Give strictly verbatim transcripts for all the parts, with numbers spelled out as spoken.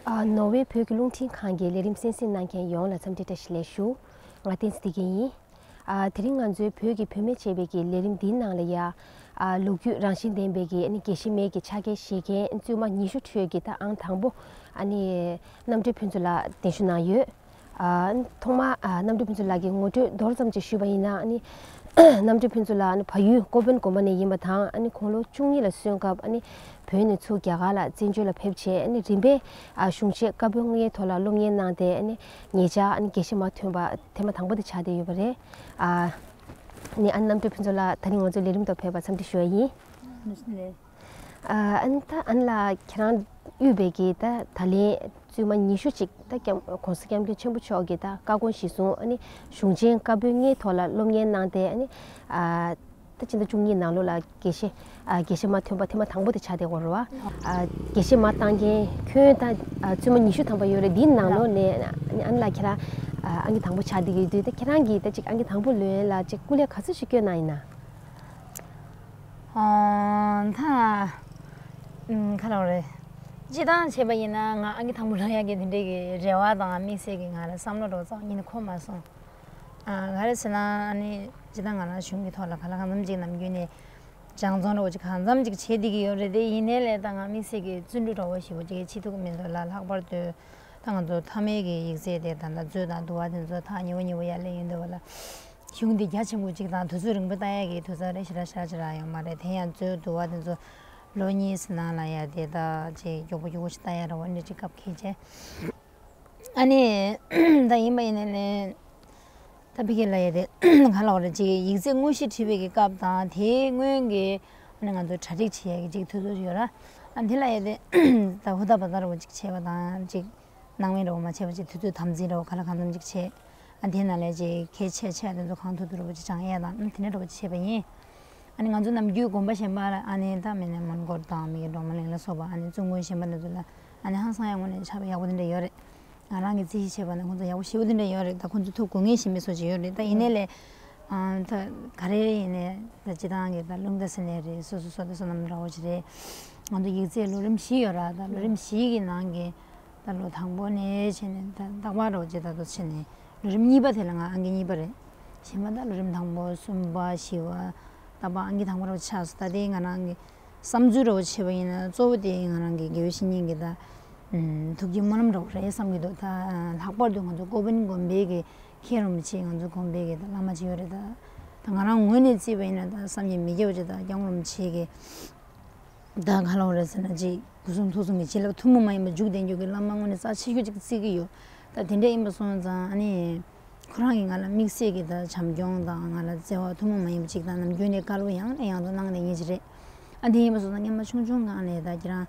ཨ། ནོར་ཝེ་བོད་ཀྱི་རླུང་འཕྲིན་ཁང་གི་ལས་རིམ་གསན་གཟིགས་གནང་མཁན་ཡོངས་ལ་འཚམས་འདྲི་བཀྲ་ཤིས་བདེ་ལེགས་ཞུ། ང་བསྟན་འཛིན་བདེ་སྐྱིད་ཡིན། ཨ། དེ་རིང་ང་ཚོའི་བོད་ཀྱི་བུད་མེད་ཅེས་པའི་གི་ལས་རིམ་འདིའི་ནང་ལ་ཡ། ཨ། ལོ་རྒྱུས་རང་བཞིན་ལྡན་པའི་གི་ཨ་ནི་དགེ་བཤེས་མའི་གི་ཕྱག་འཁྱེར་བཞེས་མཁན་བཙུན་མ་ཉི་ཤུ་ཁྲོད་ཀྱི་ད་ཨང་དང་པོ། ཨ་ནི་རྣམ་གྲོལ་ཕུན་ཚོགས་ལགས་གདན་ཞུ་གནང་ཡོད། ཨ། ཐོག་མར། ཨ། རྣམ་གྲོལ་ཕུན་ཚོགས་ལགས་ཀྱི་ངོ་སྤྲོད་མདོར་ཙམ་ཅིག་ཞུས་པ་ཡིན་ན། ཨ་ནི་རྣམ་གྲོལ་ཕུན་ཚོགས་ལགས་ཨ་ནི་བལ་ཡུལ་ཀོ་པན་དགོན་པ་ནས་ཡིན་པ་དང་། ཨ་ནི་དགུང་ལོ་བཅུ་གཉིས་ལ་སོན་སྐབས་ཨ་ནི་བོད་ནས་ཚུར་རྒྱ་གར་ལ་བཙན་བྱོལ་ལ་ཕེབས་བྱས། ཨ་ནི་རིམ་པས། ཨ། གཞུང་ཆེན་བཀའ་པོད་ལྔའི་ཐོག་ལ་སློབ་གཉེར་གནང་སྟེ། ཨ་ནི་ཉེ་ཆར་ཨ་ནི་དགེ་བཤེས་མར་ཐོན་པ་ཐེངས་མ་དང་པོ་དེ་ཆགས་བསྡད་ཡོད་པ་རེད། ཨ་ནི་ཨ་ནི་རྣམ་གྲོལ་ཕུན་ཚོགས་ལགས་ད་རིང་ང་ཚོའི་ལས་རིམ་ཐོག་ཕེབས་པར་འཚམས་འདྲི་ཞུ་བ་ཡིན། ཨ་ནི་ད་ཨ་ནི་ལགས་ཁྱེད་རང་དབུས་པའི་གི་ད་ད་ལན་བཙུན་མ་ཉི་ཤུ་ཅིག་ད་༸གོང་ས་༸སྐྱབས་མགོན་ཆེན་པོ་མཆོག་གི་ད་བཀའ་དགོངས་གཞིར་བཟུང་། ཨ་ནི་གཞུང་ཆེན་བཀའ་པོད་ལྔའི་ཐོག་ལ་སློབ་གཉེར་གནང་སྟེ། ཨ་ནི་ཨ་ད་ཕྱི་ཟླ་བཅུ་གཉིས་ནང་ལོགས་ལ་དགེ་བཤེས། ཨ་དགེ་བཤེས་མར་ཐོན་པ་ཐེངས་མ་དང་པོ་དེ་ཆགས་བསྡད་ཡོད་རེད་པ། ཨ་དགེ་བཤེས་མར་བཏང་མཁན་ཁྱོན་ད་ཨ་བཙུན་མ་ཉི་ཤུ་ཐམ་པ་ཡོད་རེད། འདིའི་ནང་ལོགས་ནས་ཨ་ནི་ཨ་ནི་ལགས་ཁྱེད་རང་ཨ་ཨང་ཀི་དང་པོ་ཆགས་བསྡད་ཀྱི་ཡོད་དུས། ད་ཁྱེད་རང་གིས་ད་ཅིག་ཨང་ཀི་དང་པོ་ལོན་ཡས་ལ་ཅིག་སྐུ་ལས་ག་ཚོད་ཞིག་བསྐྱོན་གནང་ཡིན་ན། ཨ། ད་ཨུམ་ག་རེ་ལབ་དགོས་རེད། སྤྱིར་བཏང་བྱས་པ་ཡིན་ན་ང་ཨང་ཀི་དང་པོ་ལོན་ཡག་གི་དེ་འདྲའི་གི་རེ་བ་དང་དམིགས་བསལ་གྱི་ང་ལ་བསམ་བློ་འདྲ་བོ་རྩ་བ་ཉིད་ནས་འཁོར་མ་སོང་། ཨ། ག་རེ་ཟེར་ན། ཨ་ནི་སྤྱིར་བཏང་ང་རང་གཞུང་གི་ཐོག་ལ་གང་ལ་གང་འཚམ་ཅིག་ནམ་རྒྱུན་ནས་སྦྱང་བརྩོན་འདྲ་བོ་ཅིག་གང་འཚམ་ཅིག་བྱེད་བསྡད་ཀྱི་ཡོད་རེད། དེ་ཡིན་ནའི་ལས་ད་ང་དམིགས་བསལ་གྱི་བརྩོན་འགྲུས་འདྲ་བོ་ཞེ་པོ་ཅིག་བྱེད་ཐུབ་ཀྱི་མི་འདུག་ལ། ལྷག་པར་དུ་ད་ང་ཚོ་མཐའ་མའི་གི་ཡིག་ཚད་དེ་ད་ལྟ་མཛོད་དང་དུ་བ་དེ་ཚོ་ཐག་ཉེ་བོ་ཉེ་བོ་ཡར་སླེབས་ཡོང་དུས་བ་ལ། གཞུང་འདི་རྒྱ་ཆེན་པོ་ཅིག་དང་དུས་ཚོད་རིང་པོ་ལྟ་ཡག་གི་དུས་ཚོད་རེ་ཞེ་དྲག་ཞེ་དྲག་ཅིག་རག་ཡོད་མ་རེད། དེ་ཡང་མཛོད་དུ་བ་དེ་ཚོ་ལོ་གཉིས་ནང་ལ་ཡ་དེ་ད་ཅིག་མགྱོགས་པོ་མགྱོགས་པོ་ཞིག་ལྟ་ཡག་རེད་བ། འདི་ཅིག་སྐབས་འཁེལ་བྱས། ཨ་ནི་ད་ཡིན་པ་ཡིན་ནའི་ལས། ད་ཕ་གི་ལ་ཡ་དེ་ག་ལབ་དགོས་རེད། ཅིག་ཡིག་ཚད་དངོས་གཞི་བྲིས་པའི་གི་སྐབས་དང་དེའི་སྔོན་གྱི་ཨ་ནི་ང་ཚོ་གྲ་སྒྲིག་བྱེད་ཡག་གི་ཅིག་དུས་ཚོད་ཅིག་ཡོད་ར། ཨ་འདི་ལ་ཡ་དེ་ད་ཧུར་ཐག་བ་ཐག་ར་བོ་ཅིག་བྱས་པ་དང་། ཅིག་སྣང་མེད་འདྲ་བོ་མ་བྱས་པ་ཅིག་དུས་ཚོད་དམ་འཛིན་འདྲ་བོ་ག་ལ་གང་འཚམ་ཅིག་བྱས། ཨ་དེའི་ནང་ལས་ཅིག་གལ་ཆེ་ཆེ་དེ་ཚོ་གང་ཐུབ་ཐུབ་འདྲ་བོ་ཅིག་སྦྱང་ཡས་དང་། ཨ་དེ་འདྲ་འདྲ་བོ་ཅིག་བྱས་པ་ཡིན། ཨ་ནི་ང་ཚོ་ནམ་རྒྱུན་དགོན་པ་གཞན་པ་ལ་ཨ་ནི་ད་མི་ནས་མོན་གྷོ་དང་མི་གི་འབྲོག་མ་གླིང་ལ་སོགས་པ་ཨ་ནི་བཙུན་དགོན་གཞན་པ་འདི་ཚོ་ལ་ཨ་ནི་ཧང་སང་ཡག་ངོ་ནས་ཆགས་པ་ཡག་པོ་དེ་འདྲ་ཡོད་རེད། ང་རང་གིས་རྩིས་ཞིབ་བྱས་པ་ན་ཁོང་ཚོ་ཡག་པོ་ཞེ་པོ་དེ་འདྲ་ཡོད་རེད། ད་ཁོང་ཚོ་ཐུགས་དགོངས་ངེས་ཤེས་མེད་བཟོ་ཅིག་ཡོད་རེད། ད་ཡིན་ནའི་ལས། ཨ་ད་ག་རེ་ཡིན་ནའི་ད་སྤྱིར་བཏང་གི་ད་རླུང་རྟ་ཟེར་ནའི་རེད། སོ་སོ་བསོད་བདེ་བསོད་ནམས་འདྲ་བོ་ཅིག་རེད། ང་ཚོ་ཡིག་ཚད་ལོ་རིམ་བཞི་ཡོད་ར། ད་ལོ་རིམ་བཞི་གི་ནང་གི་ད་ལོ་དང་པོ་ནས་བྱས་ནས་ད་རྟག་པར་འདྲ་བོ་ཅིག་ད་དུ་བྱས་ནས། ལོ་རིམ་གཉིས་པ་དེ་ལ་ང་ཨང་ཀི་གཉིས་པ་རེད། གཞན་པ་ད་ལོ་རིམ་དང་པོ་གསུམ་པ་བཞི་པ་རྟག་པར་ཨང་ཀི་དང་པོ་རུ་ཆགས་སོང་། ད་དེ་ང་རང་གི་བསམ་ཚུལ་འདྲ་བོ་བྱས་པ་ཡིན་ན། གཙོ་བོ་དེ་ང་རང་གི་དགེ་བའི་བཤེས་གཉེན་གྱི་ད་ཐུགས་ཀྱི་སྨོན་ལམ་འདྲ་བོ་རེད་བསམ་གྱི་འདུག་ད་ལྷག་པར་དུ་ང་ཚོ་ཀོ་པན་དགོན་པའི་གི་མཁན་རིན་པོ་ཆེ། ང་ཚོ་དགོན་པའི་གི་ད་བླ་མ་ཅིག་ཡོད་རེད། ད་ད་ང་རང་ངོས་ནས་བརྩིས་པ་ཡིན་ན་ད་བསམ་གྱིས་མི་ཁྱབ་པ་ཅིག་ད་སྐྱབས་མགོན་རིན་པོ་ཆེ་གི་ད་ག་ལབ་དགོས་རེད་ཟེར་ན། ཅིག་སྐུ་གསུང་ཐུགས་གསུམ་གྱི་བྱིན་རླབས་ཐུན་མོང་མ་ཡིན་པ་འཇུག་ལྡན་འཇུག་གི་བླ་མ་དངོས་གནས་རྩ་ཆེ་ཤོས་ཅིག་བརྩི་གི་ཡོད། ད་དེ་འདྲ་ཡིན་པ་སོང་ཙང་ཨ་ནི་ཁོ་རང་གིས་ང་ལ་དམིགས་བསལ་གྱི་ད་བྱམས་སྐྱོང་དང་ང་ལ་བརྩེ་བ་ཐུན་མོང་མ་ཡིན་པ་ཅིག་དང་། ནམ་རྒྱུན་ནས་བཀའ་སློབ་ཡང་ནས་ཡང་དུ་གནང་བསྡད་མཁན་ཅིག་རེད། ཨ་དེ་ཡིན་པ་སོང་ཙང་སྔོན་མ་ཆུང་ཆུང་སྒང་ནས་ད་ཁྱེད་རང་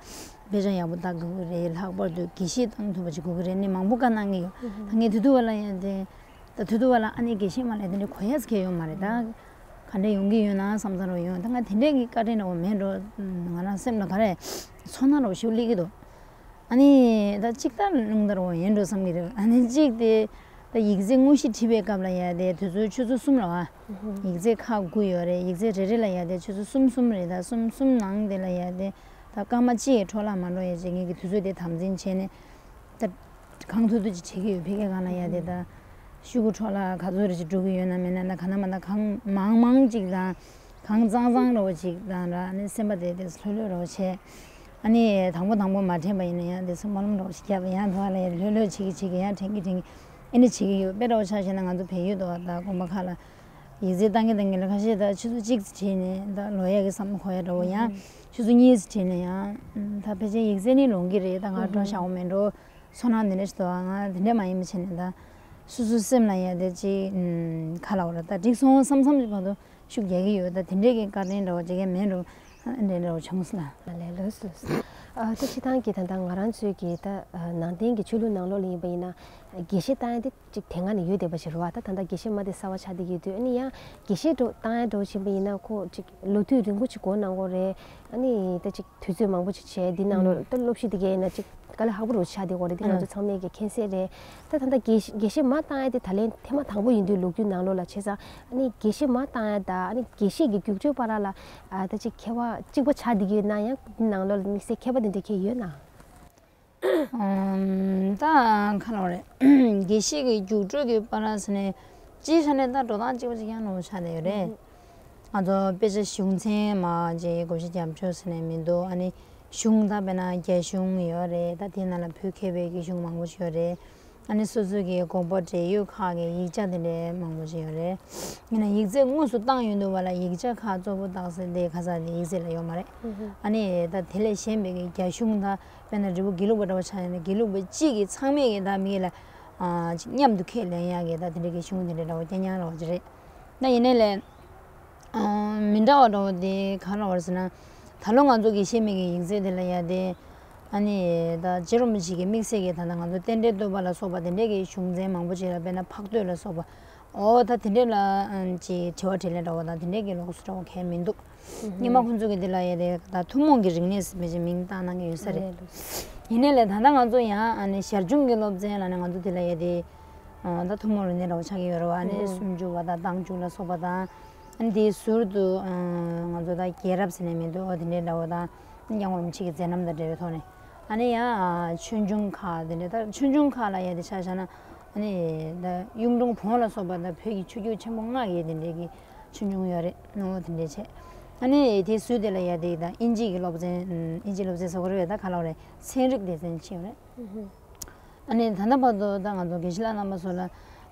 དཔེ་ཆ་ཡག་པོ་ལྟ་དགོས་ཀྱི་རེད། ལྷག་པར་དུ་དགེ་བཤེས་བཏང་ཐུབ་པ་ཅིག་དགོས་ཀྱི་རེད། ནི་མང་པོ་བཀའ་གནང་གི་ཡོད། ད་ངས་དེ་དུས་བ་ལ་ཡང་དེ། ད་དུས་དུ་བ་ལ་ཨ་ནི་དགེ་བཤེས་མ་ལ་དེ་འདྲའི་གོ་ཡས་གལ་ཡོད་མ་རེད། ད་ག་འདྲ་ཡོང་གི་ཡོད་ན་བསམ་བསམ་རོ་ཡོང་། ད་ང་དེ་འདྲའི་གི་བཀའ་དྲིན་རོ་མེད་འགྲོ། ང་རང་སེམས་ལ་ག་རེ་ཚོར་སྣང་རོ་ཞིག་སླེབས་ཀྱི་འདུག་ཨ་ནི་ད་གཅིག་ད་རླུང་རྟ་རོ་ཡིན་འགྲོ་བསམ་གྱི་རེད། ཨ་ནི་གཅིག་དེ་ད་ཡིག་ཚད་དངོས་གཞི་བྲིས་པའི་སྐབས་ལ་ཡ་དེ་དུས་ཚོད་ཆུ་ཚོད་གསུམ་རེད་བ། ཡིག་ཚད་ཁག་དགུ་ཡོད་རེད། ཡིག་ཚད་རེ་རེ་ལ་ཡ་དེ་ཆུ་ཚོད་གསུམ་གསུམ་རེད། ད་གསུམ་གསུམ་ནང་དེ་ལ་ཡ་དེ་ད་སྐར་མ་གཅིག་འཕྲོ་བརླག་མ་འགྲོ་ཡ་ཅིག་ངེད་ཀྱི་དུས་ཚོད་དེ་དམ་འཛིན་བྱས་ནས། ད་གང་ཐུབ་ཐུབ་ཅིག་བྱེད་ཀྱི་ཡོད། ཕ་གིའི་སྒང་ལ་ཡ་དེ་ད་ཤོག་གུ་འཕྲོ་བརླག་ག་ཚོད་རེ་ཅིག་འགྲོ་གི་ཡོད་ན་མེད་ན། ད་ག་ན་མ་ན་གང་མང་མང་ཅིག་དང་། གང་གཙང་གཙང་རོ་ཅིག་དང་ར། ཨ་ནི་སེམས་པ་དེ་དེ་ལྷོད་ལྷོད་རོ་བྱས། ཨ་ནི་དང་པོ་དང་པོ་མ་དྲན་པ་ཡིན་ན་ཡང་དེ་སེམས་སྨོན་ལམ་རོ་ཞིག་བརྒྱབ་པ། ཡང་དོ་བ་ལ་ཡ་ལྷོད་ལྷོད་བྱེད་ཀྱི་བྱེད་ཀྱི་ཡང་དྲན་གྱི་དྲན་གྱི་ཨ་ནི་བྱེད་ཀྱི་ཡོད། དཔེ་རོ་ཆ་བཞག་ན་ང་ཚོ་བལ་ཡུལ་དུ་བ་ད་དགོན་པ་ཁག་ལ་ཡིག་ཚད་བཏང་གི་བཏང་གི་ལ་ཁ་ཤས་ད་ཆུ་ཚོད་གཅིག་བྱས་ནས་ད་ལོ་ཡ་གི་བསམ་ཁོ་ཡ་འདྲ་བོ་ཡང་ཆུ་ཚོད་གཉིས་བྱས་ནས་ཡང་ད་ཕལ་ཆེར་ཡིག་ཚད་ནི་ལོང་གི་རེད། ད་ང་འགྲོ་བཞག་འོ་མེད་འགྲོ། ཚོར་སྣང་འདི་འདྲ་ཞིག་འདུག་ང་དེ་འདྲ་མ་ཡིན་པ་བྱས་ནས་ད་སོ་སོའི་སེམས་ལ་ཡ་དེ་ཅིག་ཨུམ་ག་ལབ་དགོས་རེད། ད་འགྲིག་སོང་བསམ་བསམ་ཅིག་བར་དུ་ཤུགས་རྒྱག་གི་ཡོད། ད་དེ་འདྲས་ཀྱི་བཀའ་དྲིན་འདྲ་བོ་བྱེད་མཁན་མེད་འགྲོ། ཨ་འདྲས་འདྲ་བོ་བྱུང་སོང་ལ། ལགས་ལགས་སོ། ཨ་ད་སྤྱིར་བཏང་གི་ད་ལྟ་ང་རང་ཚོའི་གི་ད་ནང་བསྟན་གྱི་ཆོས་ལུགས་ནང་ལོགས་ལ་ཡིན་པ་ཡིན་ན་དགེ་བཤེས་བཏང་ཡ་དེ་ཅིག་དེ་སྔ་ནས་ཡོད་བསྡད་པ་ཞིག་རེད་བ། ད་ད་ལྟ་དགེ་བཤེས་མ་དེ་གསར་བ་ཆགས་བསྡད་ཀྱི་ཡོད་དུས། ཨ་ནི་ཡང་དགེ་བཤེས་འགྲོ་བཏང་ཡ་འགྲོ་བཞིན་པ་ཡིན་ན་ཁོ་ཅིག་ལོ་དུས་རིང་པོ་ཅིག་འགོར་གནང་གི་རེད། ཨ་ནི་ད་ཅིག་དུས་ཚོད་མང་པོ་ཅིག་བྱས། འདི་ནང་ལོགས་ད་སློབ་གཞི་འདི་གའི་ཡིན་ན་ཅིག་དཀའ་ལས་ཁག་པོ་རུ་ཆགས་བསྡད་ཡོད་རེད། འདི་ང་ཚོ་ཚང་མས་ཀྱི་མཁྱེན་གསལ་རེད། ད་ད་ལྟ་དགེ་དགེ་བཤེས་མ་བཏང་ཡ་དེ་ད་ལན་ཐེངས་མ་དང་པོ་ཡིན་དུས་ལོ་རྒྱུས་ནང་ལོགས་ལ་བྱས་ཙང་། ཨ་ནི་དགེ་བཤེས་མ་བཏང་ཡ་དང་ཨ་ནི་དགེ་བཤེས་ཀྱི་རྒྱུགས་སྤྲོད་བར་ལ་ཨ་ད་ཅིག་ཁྱད་པར་གཅིག་པ་ཆགས་བསྡད་ཀྱི་ཡོད་ན། ཡང་འདི་ནང་ལོགས་ལ་དམིགས་བསལ་ཁྱད་པར་དེ་འདྲ་ཁྱད་ཡོད་ན། ཨམ། ད་ག་ལབ་རེད། དགེ་བཤེས་ཀྱི་རྒྱུགས་སྤྲོད་ཀྱི་བར་ན་ཟེར་ནས་སྤྱིའི་ཆ་ནས་ད་འགྲོ་སྟངས་གཅིག་པ་གཅིག་རྐྱང་འདྲ་པོ་ཆགས་བསྡད་ཡོད་རེད། ང་ཚོ་དཔེ་ཆ་གཞུང་ཚན་མ་ཅིག་བགོ་བཤའ་རྒྱབ་ཆོག་ཟེར་ནས་མི་འདུག་ཨ་ནི་གཞུང་ད་དཔེར་ན་རྒྱ་གཞུང་ཡོད་རེད། ད་དེའི་ནང་ལ་བོད་མཁས་པའི་གི་གཞུང་མང་པོ་ཞིག་ཡོད་རེད། ཨ་ནི་སོ་སོ་གི་དགོན་པ་འབྲེལ་ཡོད་ཁག་གི་ཡིག་ཆ་དེ་འདྲའི་མང་པོ་ཞིག་ཡོད་རེད། ཡིན་ན་ཡིག་ཚད་དངོས་སུ་བཏང་ཡོང་དུས་བ་ལ་ཡིག་ཆ་ཁག་གཙོ་བོ་བཏགས་ཟེར་དེ་ཁ་ས་དེ་ཡིག་ཚད་ལ་ཡོད་མ་རེད། ཨ་ནི་ད་དེ་ལས་གཞན་པའི་གི་རྒྱ་གཞུང་ད་དཔེར་ན་རི་བོ་དགེ་ལུགས་པ་འདྲ་པོ་ཆགས་ཡོད་ན་དགེ་ལུགས་པ་གཅིག་གིས་ཚང་མས་གི་ད་མི་ལ་ཨ་མཉམ་དུ་ཁས་ལེན་ཡག་གི་ད་དེ་འདྲའི་གི་གཞུང་དེ་འདྲ་འདྲ་པོ་རྐྱང་རྐྱང་འདྲ་པོ་ཅིག་རེད། ད་ཡིན་ནའི་ལས། ཨང་། མི་འདྲ་བ་འདྲ་པོ་དེ་ག་རེ་རེད་ཟེར་ན། ད་ལོ་ང་ཚོ་དགེ་བཤེས་མའི་གི་ཡིག་ཚད་དེ་ལ་ཡ་དེ། ཨ་ནི་ད་རྗེ་རིན་པོ་ཆེ་གི་དམིགས་བསལ་གྱི་ད་ལྟ་ང་ཚོ་རྟེན་འབྲེལ་བསྟོད་པ་ལ་སོགས་པ་དེ་འདྲའི་གི་གཞུང་ཚན་མང་པོ་ཅིག་ལ་དཔེར་ན་འཕགས་བསྟོད་ལ་སོགས་པ། ཨོ་ད་དེ་འདྲས་ལ་ཨ་ཅིག་དྲི་བ་དྲིས་ལན་འདྲ་པོ་དང་དེ་འདྲའི་གི་ལོགས་སུ་འདྲ་པོ་གང་ཡང་མི་འདུག་སྔོན་མ་ཁོང་ཚོ་གི་དེ་ལ་ཡ་དེ་ད་ཐུན་མོང་གི་རིག་གནས་ཟེར་བའི་ཅིག་མིང་བཏགས་གནང་གི་ཡོད་ས་རེད། ཡིན་ནའི་ལས་ད་ལྟ་ང་ཚོ་ཡང་ཨ་ནི་ཞར་བྱུང་གི་སློབ་ཚན་ལ་ནི་ང་ཚོ་དེ་ལ་ཡ་དེ། ཨ་ད་ཐུན་མོང་རིག་གནས་འདྲ་པོ་ཆགས་ཀྱི་ཡོད་རེད་པ། ཨ་ནི་སུམ་ཅུ་པ་དང་རྟགས་འཇུག་ལ་སོགས་པ་དང་། ཨ་ནི་དེའི་ཟུར་དུ་ཨ་ང་ཚོ་ད་རྒྱལ་རབས་ཟེར་ནས་མི་འདུག་ཨ་དེ་འདྲའི་འདྲ་པོ་དང་། ཨ་ནི་སྐྱབས་མགོན་རིན་པོ་ཆེ་གི་མཛད་རྣམ་དང་འབྲེལ་བའི་ཐོག་ནས། ཨ་ནི་ཡང་ཨ་ཆོས་འབྱུང་ཁག་དེ་འདྲ་ད་ཆོས་འབྱུང་ཁག་ལ་ཡ་དེ་ཆ་བཞག་ན། ཨ་ནི་ད་གཡུང་དྲུང་བོན་ལ་སོགས་པ་ད་བོད་ཀྱི་ཆོས་བརྒྱུད་ཆེན་པོ་ལྔ་ཡི་དེ་འདྲའི་གི་ཆོས་འབྱུང་ཡོད་རེད། ཨོ་དེ་འདྲའི་བྱས། ཨ་ནི་དེའི་ཟུར་དེ་ལ་ཡ་དེ་ད་ཨིན་ཇི་གི་སློབ་ཚན། ཨིན་ཇི་སློབ་ཚན་ཟེར་དགོས་རེད་པས། ད་ག་ལབ་རེད། ཚན་རིག་སྡེ་ཚན་ཅིག་ཡོད་རེད། ཨ་ནི་ད་ལྟ་བར་དུ་ད་ང་ཚོ་དགེ་བཤེས་ལགས་རྣམ་པ་ཚོ་ལ་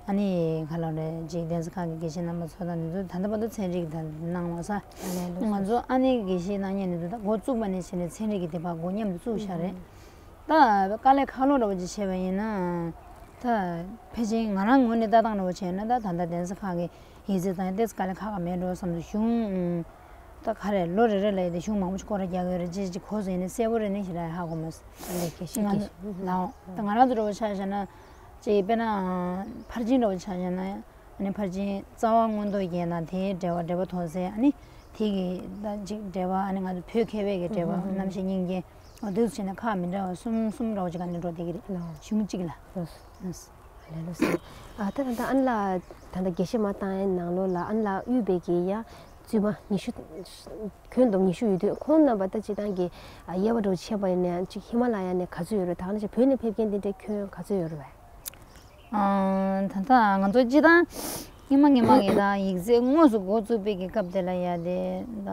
ཨ་ནི་ག་ལབ་རེད། འཇིག་རྟེན་ས་ཁག་གི་དགེ་བཤེས་རྣམ་པ་ཚོ་དང་འདི་ཚོ་ད་ལྟ་བར་དུ་ཚན་རིག་དང་གནང་བ་ས། ང་ཚོ་ཨ་ནི་དགེ་བཤེས་གནང་མཁན་འདི་ཚོ་ད་འགོ་བཙུགས་པ་ནས་བྱས་ནས་ཚན་རིག་གི་དེ་བར་འགོ་མཉམ་དུ་བཙུགས་བཞག་རེད། ད་དཀའ་ལས་ཁག་ལོས་འདྲ་པོ་ཅིག་བྱས་པ་ཡིན་ན། ད་ཕལ་ཆེར་ང་རང་ངོས་ནས་ལྟ་སྟངས་འདྲ་པོ་བྱས་ན་ད་ད་ལྟ་གདན་ས་ཁག་གི་ཡིག་ཚད་དང་ཏོག་ཙམ་དཀའ་ལས་ཁག་ཁག་མེད་འགྲོ་བསམ་སོང་། གཞུང་ད་ག་རེ་ལོ་རེ་རེ་ལ་ཡི་དེ་གཞུང་མང་པོ་ཞིག་སྐོར་ར་རྒྱག་གི་ཡོད་རེད། ཅི་ཅི་གོ་སོང་ཡིན་ན་གསལ་པོ་རེ་ནི་ཞེ་དྲག་ཧ་གོ་མ་སོང་། ལས་ཀྱི་ཤེས་ང་ཀྱི་ལའོ་ད་ང་རང་ཚོ་འདྲ་པོ་ཆ་བཞག་ན། ཅིག་དཔེར་ན་ཕར་ཕྱིན་འདྲ་པོ་ཆ་བཞག་ན། ཨ་ནི་ཕར་ཕྱིན་རྩ་བ་མངོན་རྟོགས་རྒྱན་དང་དེའི་འགྲེལ་པ་འགྲེལ་པ་མཐོང་ཚེ། ཨ་ནི་དེ་གི་ད་ཅིག་འགྲེལ་པ། ཨ་ནི་ང་ཚོ་བོད་མཁས་པའི་གི་འགྲེལ་པ། རྣམ་བཤད་སྙིང་རྗེ། འོ་དེ་ཚོ་བྱས་ན་ཁག་མི་འདྲ་བ་གསུམ་གསུམ་འདྲ་པོ་ཅིག་ག་ནས་འགྲོ་བསྡད་ཀྱི་རེད། ལའོ། གཞུང་གཅིག་ལ། ལོས། ལོས། ལས་ལོས་ཟེར། ཨ་ད་ད་ད་ཨ་ནི་ལ་ད་ད་དགེ་བཤེས་མ་བཏང་ཡའི་ནང་ལོགས་ལ་ཨ་ནི་ལ་དབུས་པའི་གི་ཡ་བཙུན་མ་ཉི་ཤུ། ཁྱོན་བསྡོམས་ཉི་ཤུ་ཡོད་དུས་ཁོང་རྣམ་པ་ད་སྤྱིར་བཏང་གི་ཨ་དབྱེ་བ་འདྲ་པོ་ཕྱེ་བ་ཡིན་ན་ཡང་ཅིག་ཧི་མ་ལ་ཡ་ནས་ག་ཚོད་ཡོད་རེད། ད་ནི་ཅིག་བོད་ནས་ཕེབས་མཁན་དེ་འདྲའི་ཁྱོན་ག་ཚོད་ཡོད་རེད་པས། ཨང་། ད་ལྟ་ང་ཚོ་སྤྱིར་བཏང་སྔོན་མ་སྔོན་མ་གི་ད་ཡིག་ཚད་དངོས་སུ་འགོ་བཙུགས་པའི་གི་སྐབས་དེ་ལ་ཡ་དེ་ད་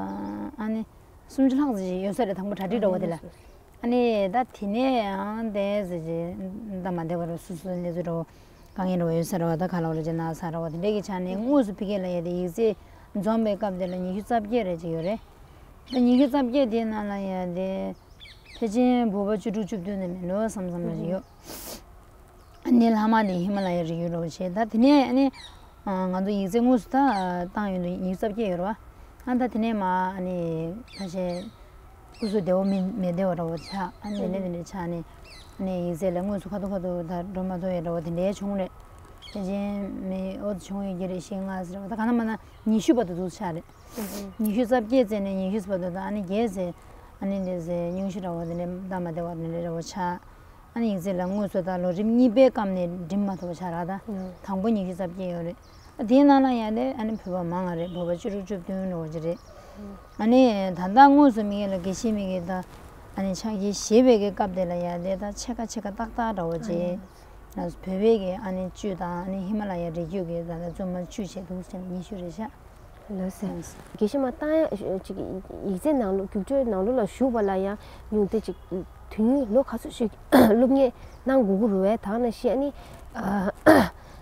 ཨ་ནི་སུམ་ཅུ་ལྷག་ཙམ་ཞིག་ཡོད་ས་རེད། དང་པོ་གྲ་སྒྲིག་འདྲ་པོ་དེ་ལ། ཨ་ནི་ད་དེ་ནས་ཡང་དེ་ཟེར་གྱི་ད་མ་བདེ་བ་རུ་སུ་སུ་གནས་ཚུལ་འདྲ་པོ་དཀའ་ངལ་འདྲ་པོ་ཡོད་ས་རེད་པ། ད་ག་ལ་བ་ལ་ཅིག་ན་ས་རེད་པ། དེ་འདྲའི་གི་ཆ་ནས་དངོས་སུ་ཕ་གི་ལ་ཡ་དེ་ཡིག་ཚད་འཛོམས་པའི་སྐབས་དེ་ལ་ཉི་ཤུ་རྩ་བརྒྱད་རེ་ཅིག་ཡོད་རེད། ད་ཉི་ཤུ་རྩ་བརྒྱད་དེའི་ནང་ལ་ཡ་དེ་ཕལ་ཆེར་བོད་པ་བཅུ་དྲུག་བཅུ་བདུན་ནས་མེད་འགྲོ་བསམ་བསམ་རེ་ཅིག་ཡོད། ཨ་ནི་ལྷག་མ་དེ་ཧི་མ་ལ་ཡའི་རི་རྒྱུད་འདྲ་པོ་བྱས། ད་དེ་ནས་ཨ་ནི་ང་ཚོ་ཡིག་ཚད་དངོས་སུ་ད་བཏང་ཡོང་དུས་ཉི་ཤུ་རྩ་བརྒྱད་ཡོད་རེད་པ། ཨ་ད་དེ་ནས་མ་ཨ་ནི་ཁ་ཤས་སྐུ་གཟུགས་བདེ་པོ་མི་མི་བདེ་བ་འདྲ་པོ་ཆགས། ཨ་ནི་དེ་འདྲ་དེ་འདྲ་ཆགས་ནས་ཨ་ནི་ཡིག་ཚད་ལ་དངོས་སུ་ཁ་ཐུག་ཁ་ཐུག་ད་འགྲོ་མ་ཐུབ་ཡ་འདྲ་པོ་དེ་འདྲའི་བྱུང་རེད། དེ་བཞིན་མི་ཨོ་ཙི་བྱུང་ཡོད་ཀྱི་རེད། བཞི་ལྔ་ཟེར་བ་ད་ག་ན་མ་ན་ཉི་ཤུ་བར་དུ་འདུག་ཆགས་རེད། ཉི་ཤུ་རྩ་བརྒྱད་ཙམ་ནས་ཉི་ཤུ་བར་དུ་ད་ཨ་ནི་བརྒྱད་ཟེར། ཨ་ནི་འདི་ཟེར་སྙུང་གཞི་འདྲ་པོ་དེ་འདྲ་ད་མ་བདེ་བ་དེ་འདྲ་འདྲ་པོ་ཆགས། ཨ་ནི་ཡིག་ཚད་ལ་དངོས་སུ་ད་ལོ་རིམ་གཉིས་པའི་སྐབས་ནས་འགྲིམ་མ་ཐུབ་པ་ཆགས་ར། ད་དང་པོ་ཉི་ཤུ་རྩ་བརྒྱད་ཡོད་རེད། དེའི་ནང་ལ་ཡང་དེ་ཨ་ནི་བོད་པ་མང་བ་རེད། བོད་པ་བཅུ་དྲུག་བཅུ་བདུན་འདྲ་པོ་ཅིག་རེད། ཨ་ནི་ད་ལྟ་དངོས་སུ་མི་ཡུལ་ལ་དགེ་བཤེས་མི་གི་ད་ཨ་ནི་ཕྱག་ཞུ་བཞེས་པའི་གི་སྐབས་དེ་ལ་ཡང་དེ་ད་ཕྱེད་ཀ་ཕྱེད་ཀ་ཏག་ཏག་འདྲ་པོ་ཅིག་ང་ཚོ་བོད་པའི་གི་ཨ་ནི་བཅུད་དང་ཨ་ནི་ཧི་མ་ལ་ཡའི་རི་རྒྱུད་གི་ད་ལྟ་བཙུན་མ་བཅུ་བྱས་འདུག་ཟེར་ནས་ཉི་ཤུ་རེད་ཤག་ལགས་སོ། དགེ་བཤེས་མ་བཏང་ཡ་ཅིག་ཡིག་ཚད་ནང་ལོགས་རྒྱུགས་སྤྲོད་ནང་ལོགས་ལ་ཞུགས་པ་ལ་ཡང་ཉུང་མཐའ་ཅིག་དུས་ཡུན་ལོ་ག་ཚོད་ཅིག་སློབ་གཉེར་གནང་དགོས་ཀྱི་རེད་པས། ད་ནང་བཞིན་ཨ་ནི་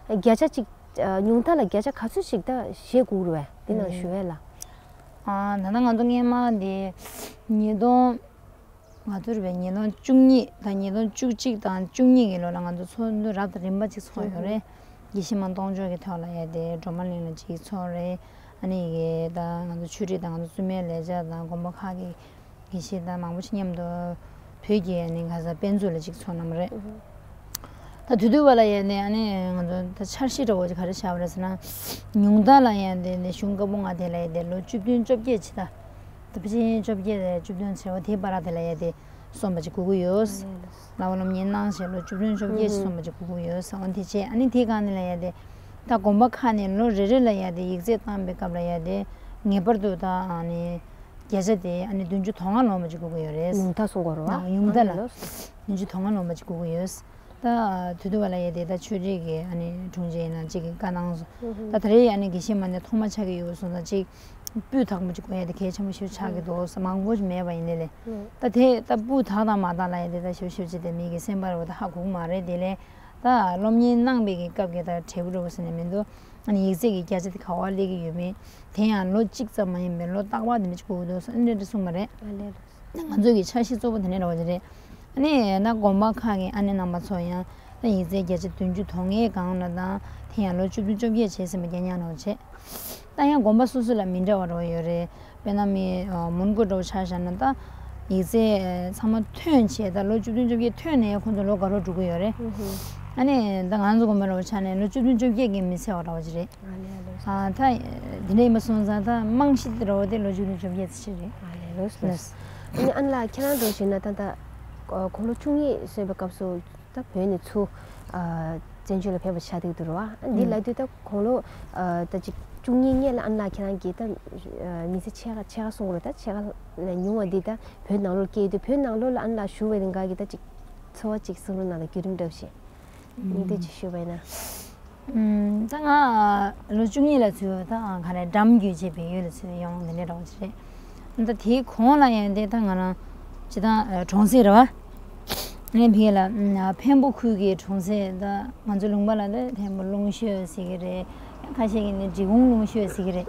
བརྒྱ་ཆ་ཅིག་ཉུང་མཐའ་ལ་བརྒྱ་ཆ་ག་ཚོད་ཅིག་ད་བཞེས་དགོས་ཀྱི་རེད་པས། འདི་ནང་ཞུ་ཡས་ལ། ཨ་ད་ལྟ་ང་ཚོ་སྔོན་མ་འདི་ཉིས་སྟོང་ང་ཚོ་རེད་པས། ཉིས་སྟོང་བཅུ་གཉིས་དང་ཉིས་སྟོང་བཅུ་གཅིག་དང་བཅུ་གཉིས་ཀྱི་ལོ་ལ་ང་ཚོ་ཚོགས་འདུ་རབ་དང་རིམ་པ་ཅིག་ཚོགས་ཡོད་རེད། དགེ་བཤེས་མ་གཏོང་ཕྱོགས་ཀྱི་ཐོག་ལ་ཡ་དེ་སྒྲོལ་མ་གླིང་ལ་ཅིག་ཚོགས་རེད། ཨ་ནི་ཡི་གེ་ད་ང་ཚོ་ཆོས་རིག་དང་ང་ཚོ་བཙུན་མའི་ལས་བྱེད་དང་དགོན་པ་ཁག་གི་དགེ་བཤེས་དང་མང་པོ་ཞིག་མཉམ་དུ་བོད་ཀྱི་ཨ་ནི་ག་ས་དཔེ་མཛོད་ལ་ཅིག་ཚོགས་གནང་བ་རེད། ད་དེ་དུས་བ་ལ་ཡ་ནས་ཨ་ནི་ང་ཚོ་ད་འཆར་གཞི་འདྲ་པོ་ཅིག་ག་རེ་བཞག་པ་རེད་ཟེར་ན། ཉུང་མཐའ་ལ་ཡ་དེ་ནས་གཞུང་བཀའ་པོད་ལྔ་དེ་ལ་ཡ་དེ་ལོ་བཅུ་བདུན་བཅོ་བརྒྱད་ཅིག་ད། ད་ཕལ་ཆེར་བཅོ་བརྒྱད་དང་བཅུ་བདུན་ཟེར་བ་དེའི་བར་དེ་ལ་ཡ་དེ་སོན་པ་ཅིག་དགོས་ཀྱི་ཡོད། ལགས་པ་སློབ་གཉེར་གནང་བྱས་ལོ་བཅུ་བདུན་བཅོ་བརྒྱད་ཅིག་སོན་པ་ཅིག་དགོས་ཀྱི་ཡོད་ཟེར་བ་དེ་བྱས། ཨ་ནི་དེའི་སྒང་ནས་ལ་ཡ་དེ་ད་དགོན་པ་ཁག་ནས་ལོ་རེ་རེ་ལ་ཡ་དེ་ཡིག་ཚད་བཏང་པའི་སྐབས་ལ་ཡ་དེ་ངེས་པར་དུ་ད་ཨ་ནི་ བརྒྱ་ཆ་དེ་ཨ་ནི་བདུན་ཅུ་དོན་ལྔ་ལོངས་པ་ཅིག་དགོས་ཀྱི་ཡོད་རེད། ཉུང་མཐའ་གསུང་གི་ཡོད་རེད་བ། ཉུང་མཐའ་ལ་ཨ་ནི་ལོས། བདུན་ཅུ་དོན་ལྔ་ལོངས་པ་ཅིག་དགོས་ཀྱི་ཡོད། ད་དུས་དུ་བ་ལ་ཡ་དེ་ད་ཆོས་རིག་གི་ཨ་ནི་དྲུང་ཆེ་ཡིན་ན་གཅིག་གི་བཀའ་གནང་སོང་། ད་ད་རེས་ཨ་ནི་དགེ་བཤེས་མ་ནས་ཐོག་མ་ཆགས་ཀྱི་ཡོད་སོང་ཙང་གཅིག་སྤུས་དག་པོ་ཅིག་དགོས་ཡ་དེ་གལ་ཆེན་པོ་ཞིག་ཆགས་ཀྱི་འདུག་ཟེར། མང་པོ་ཞིག་མེད་པ་ཡིན་ནའི་ལས། ད་དེ་ད་སྤུས་དག་དང་མ་དག་ལ་ཡ་དེ་ད་ཞིབ་ཞིབ་ཅིག་དེ་མི་གི་སེམས་པ་རུ་ད་ཧ་གོ་གི་མ་རེད། དེ་ལས་ད་སློབ་གཉེར་གནང་བའི་གི་སྐབས་ཀྱི་ད་འབྲས་བུ་འདྲ་པོ་ཟེར་ནས་མི་འདུག་ཨ་ནི་ཡིག་ཚད་ཀྱི་བརྒྱ་ཆ་དེ་ག་བ་སླེབས་ཀྱི་ཡོད་མེད། དེ་ཡང་ལོ་གཅིག་ཙམ་མ་ཡིན་པའི་ལོ་རྟག་པར་དེ་འདྲ་ཅིག་དགོས་ཀྱི་འདུག་ཟེར་ཨ་ནི་འདྲ་གསུངས་པ་རེད། ང་ཚོ་གི་འཆར་གཞི་གཙོ་བོ་དེ་འདྲ་འདྲ་པོ་ཅིག་རེད། ཨ་ནི་ན་དགོན་པ་ཁག་གི་ཨ་ནེ་རྣམ་པ་ཚོ་ཡང་ད་ཡིག་ཚད་བརྒྱ་ཆ་བདུན་ཅུ་དོན་ལྔའི་སྒང་ལ་དང་དེ་ཡང་ལོ་བཅུ་བདུན་བཅོ་བརྒྱད་བྱས་ཟིན་པ་རྐྱང་རྐྱང་འདྲ་པོ་བྱས། ད་ཡང་དགོན་པ་སོ་སོ་ལ་མི་འདྲ་བ་འདྲ་པོ་ཡོད་རེད། དཔེར་ན་མི་ཨ་མོན་གྷོ་འདྲ་པོ་ཆ་བཞག་ན་ད་ཡིག་ཚད་ཚང་མ་ཐོན་བྱས་ད་ལོ་བཅུ་བདུན་བཅོ་བརྒྱད་ཐོན་ནས་ཁོང་ཚོ་ལོ་དགའ་རབས་འགྲོ་གི་ཡོད་རེད། ཨ་ནི་ད་ང་ཚོ་དགོན་པ་འདྲ་པོ་ཆ་ནས་ལོ་བཅུ་བདུན་བཅོ་བརྒྱད་ཀྱིས་མི་ཚད་པ་འདྲ་པོ་ཅིག་རེད། ཨ་ད་དེ་འདྲ་ཡིན་པ་སོང་ཙང་ད་རྨང་གཞི་དེ་འདྲ་པོ་དེ་ལོ་བཅུ་བདུན་བཅོ་བརྒྱད་ཅིག་རེད། ལགས། ཨ་ནི་ཨ་ནེ་ལགས་ཁྱེད་རང་འདྲ་པོ་ཞིག་ན་ད་ད་དགུང་ལོ་བཅུ་གཉིས་སོན་པའི་སྐབས་སུ། ད་བོད་ནས་ཚུར་ཨ་བཙན་བྱོལ་ལ་ཕེབས་པ་ཆགས་བསྡད་འདུག་རེད་བ། འདི་ལབ་དུས་ད་དགུང་ལོ་ཨ་ད་ཅིག་བཅུ་གཉིས་སྔོན་ལ་ཨ་ནེ་ལགས་ཁྱེད་རང་གིས་ད་ཨ་མི་ཚེ་ཕྱེད་ཀ་ཕྱེད་ཀ་གསུང་གི་རེད། ད་ཕྱེད་ཀ་ལས་ཉུང་བ་འདི་ད་བོད་ནང་ལོགས་སྐྱེས་དུས་བོད་ནང་ལོགས་ལ་ཨ་ནེ་ལགས་བཞུགས་པའི་རིང་ག་གི་ད་ཅིག་ཚོར་བ་ཅིག་གསུང་རོགས་གནང་དང་། བརྒྱུད་རིམ་འདྲ་པོ་ཞིག་སྙིང་བསྡུས་ཅིག་ཞུས་པ་ཡིན་ན། ཨུམ། ད་ང་ལོ་བཅུ་གཉིས་ལ་ཚུར་ད་ག་རེ་འགྲམ་བརྒྱུད་བྱས་བལ་ཡུལ་ལ་ཚུར་ཡོང་དེ་འདྲ་འདྲ་པོ་ཅིག་རེད། ད་དེའི་གོང་ལ་ཡང་དེ་ད་ང་རང་སྤྱིར་བཏང་ཨ་གྲོང་གསེབ་རེད་བ། ངས་ཕ་གི་ལ་ཨུམ་འཕན་པོ་ཁུལ་གྱི་གྲོང་གསེབ། ད་ང་ཚོ་ལུང་པ་ལ་ད་འཕན་པོ་ལུང་ཤོད་ཟེར་གྱི་རེད། ཡང་ཁ་ཤས་ཀྱིས་ནི་འབྲི་གུང་ལུང་ཤོད་ཟེར་གྱི་རེད།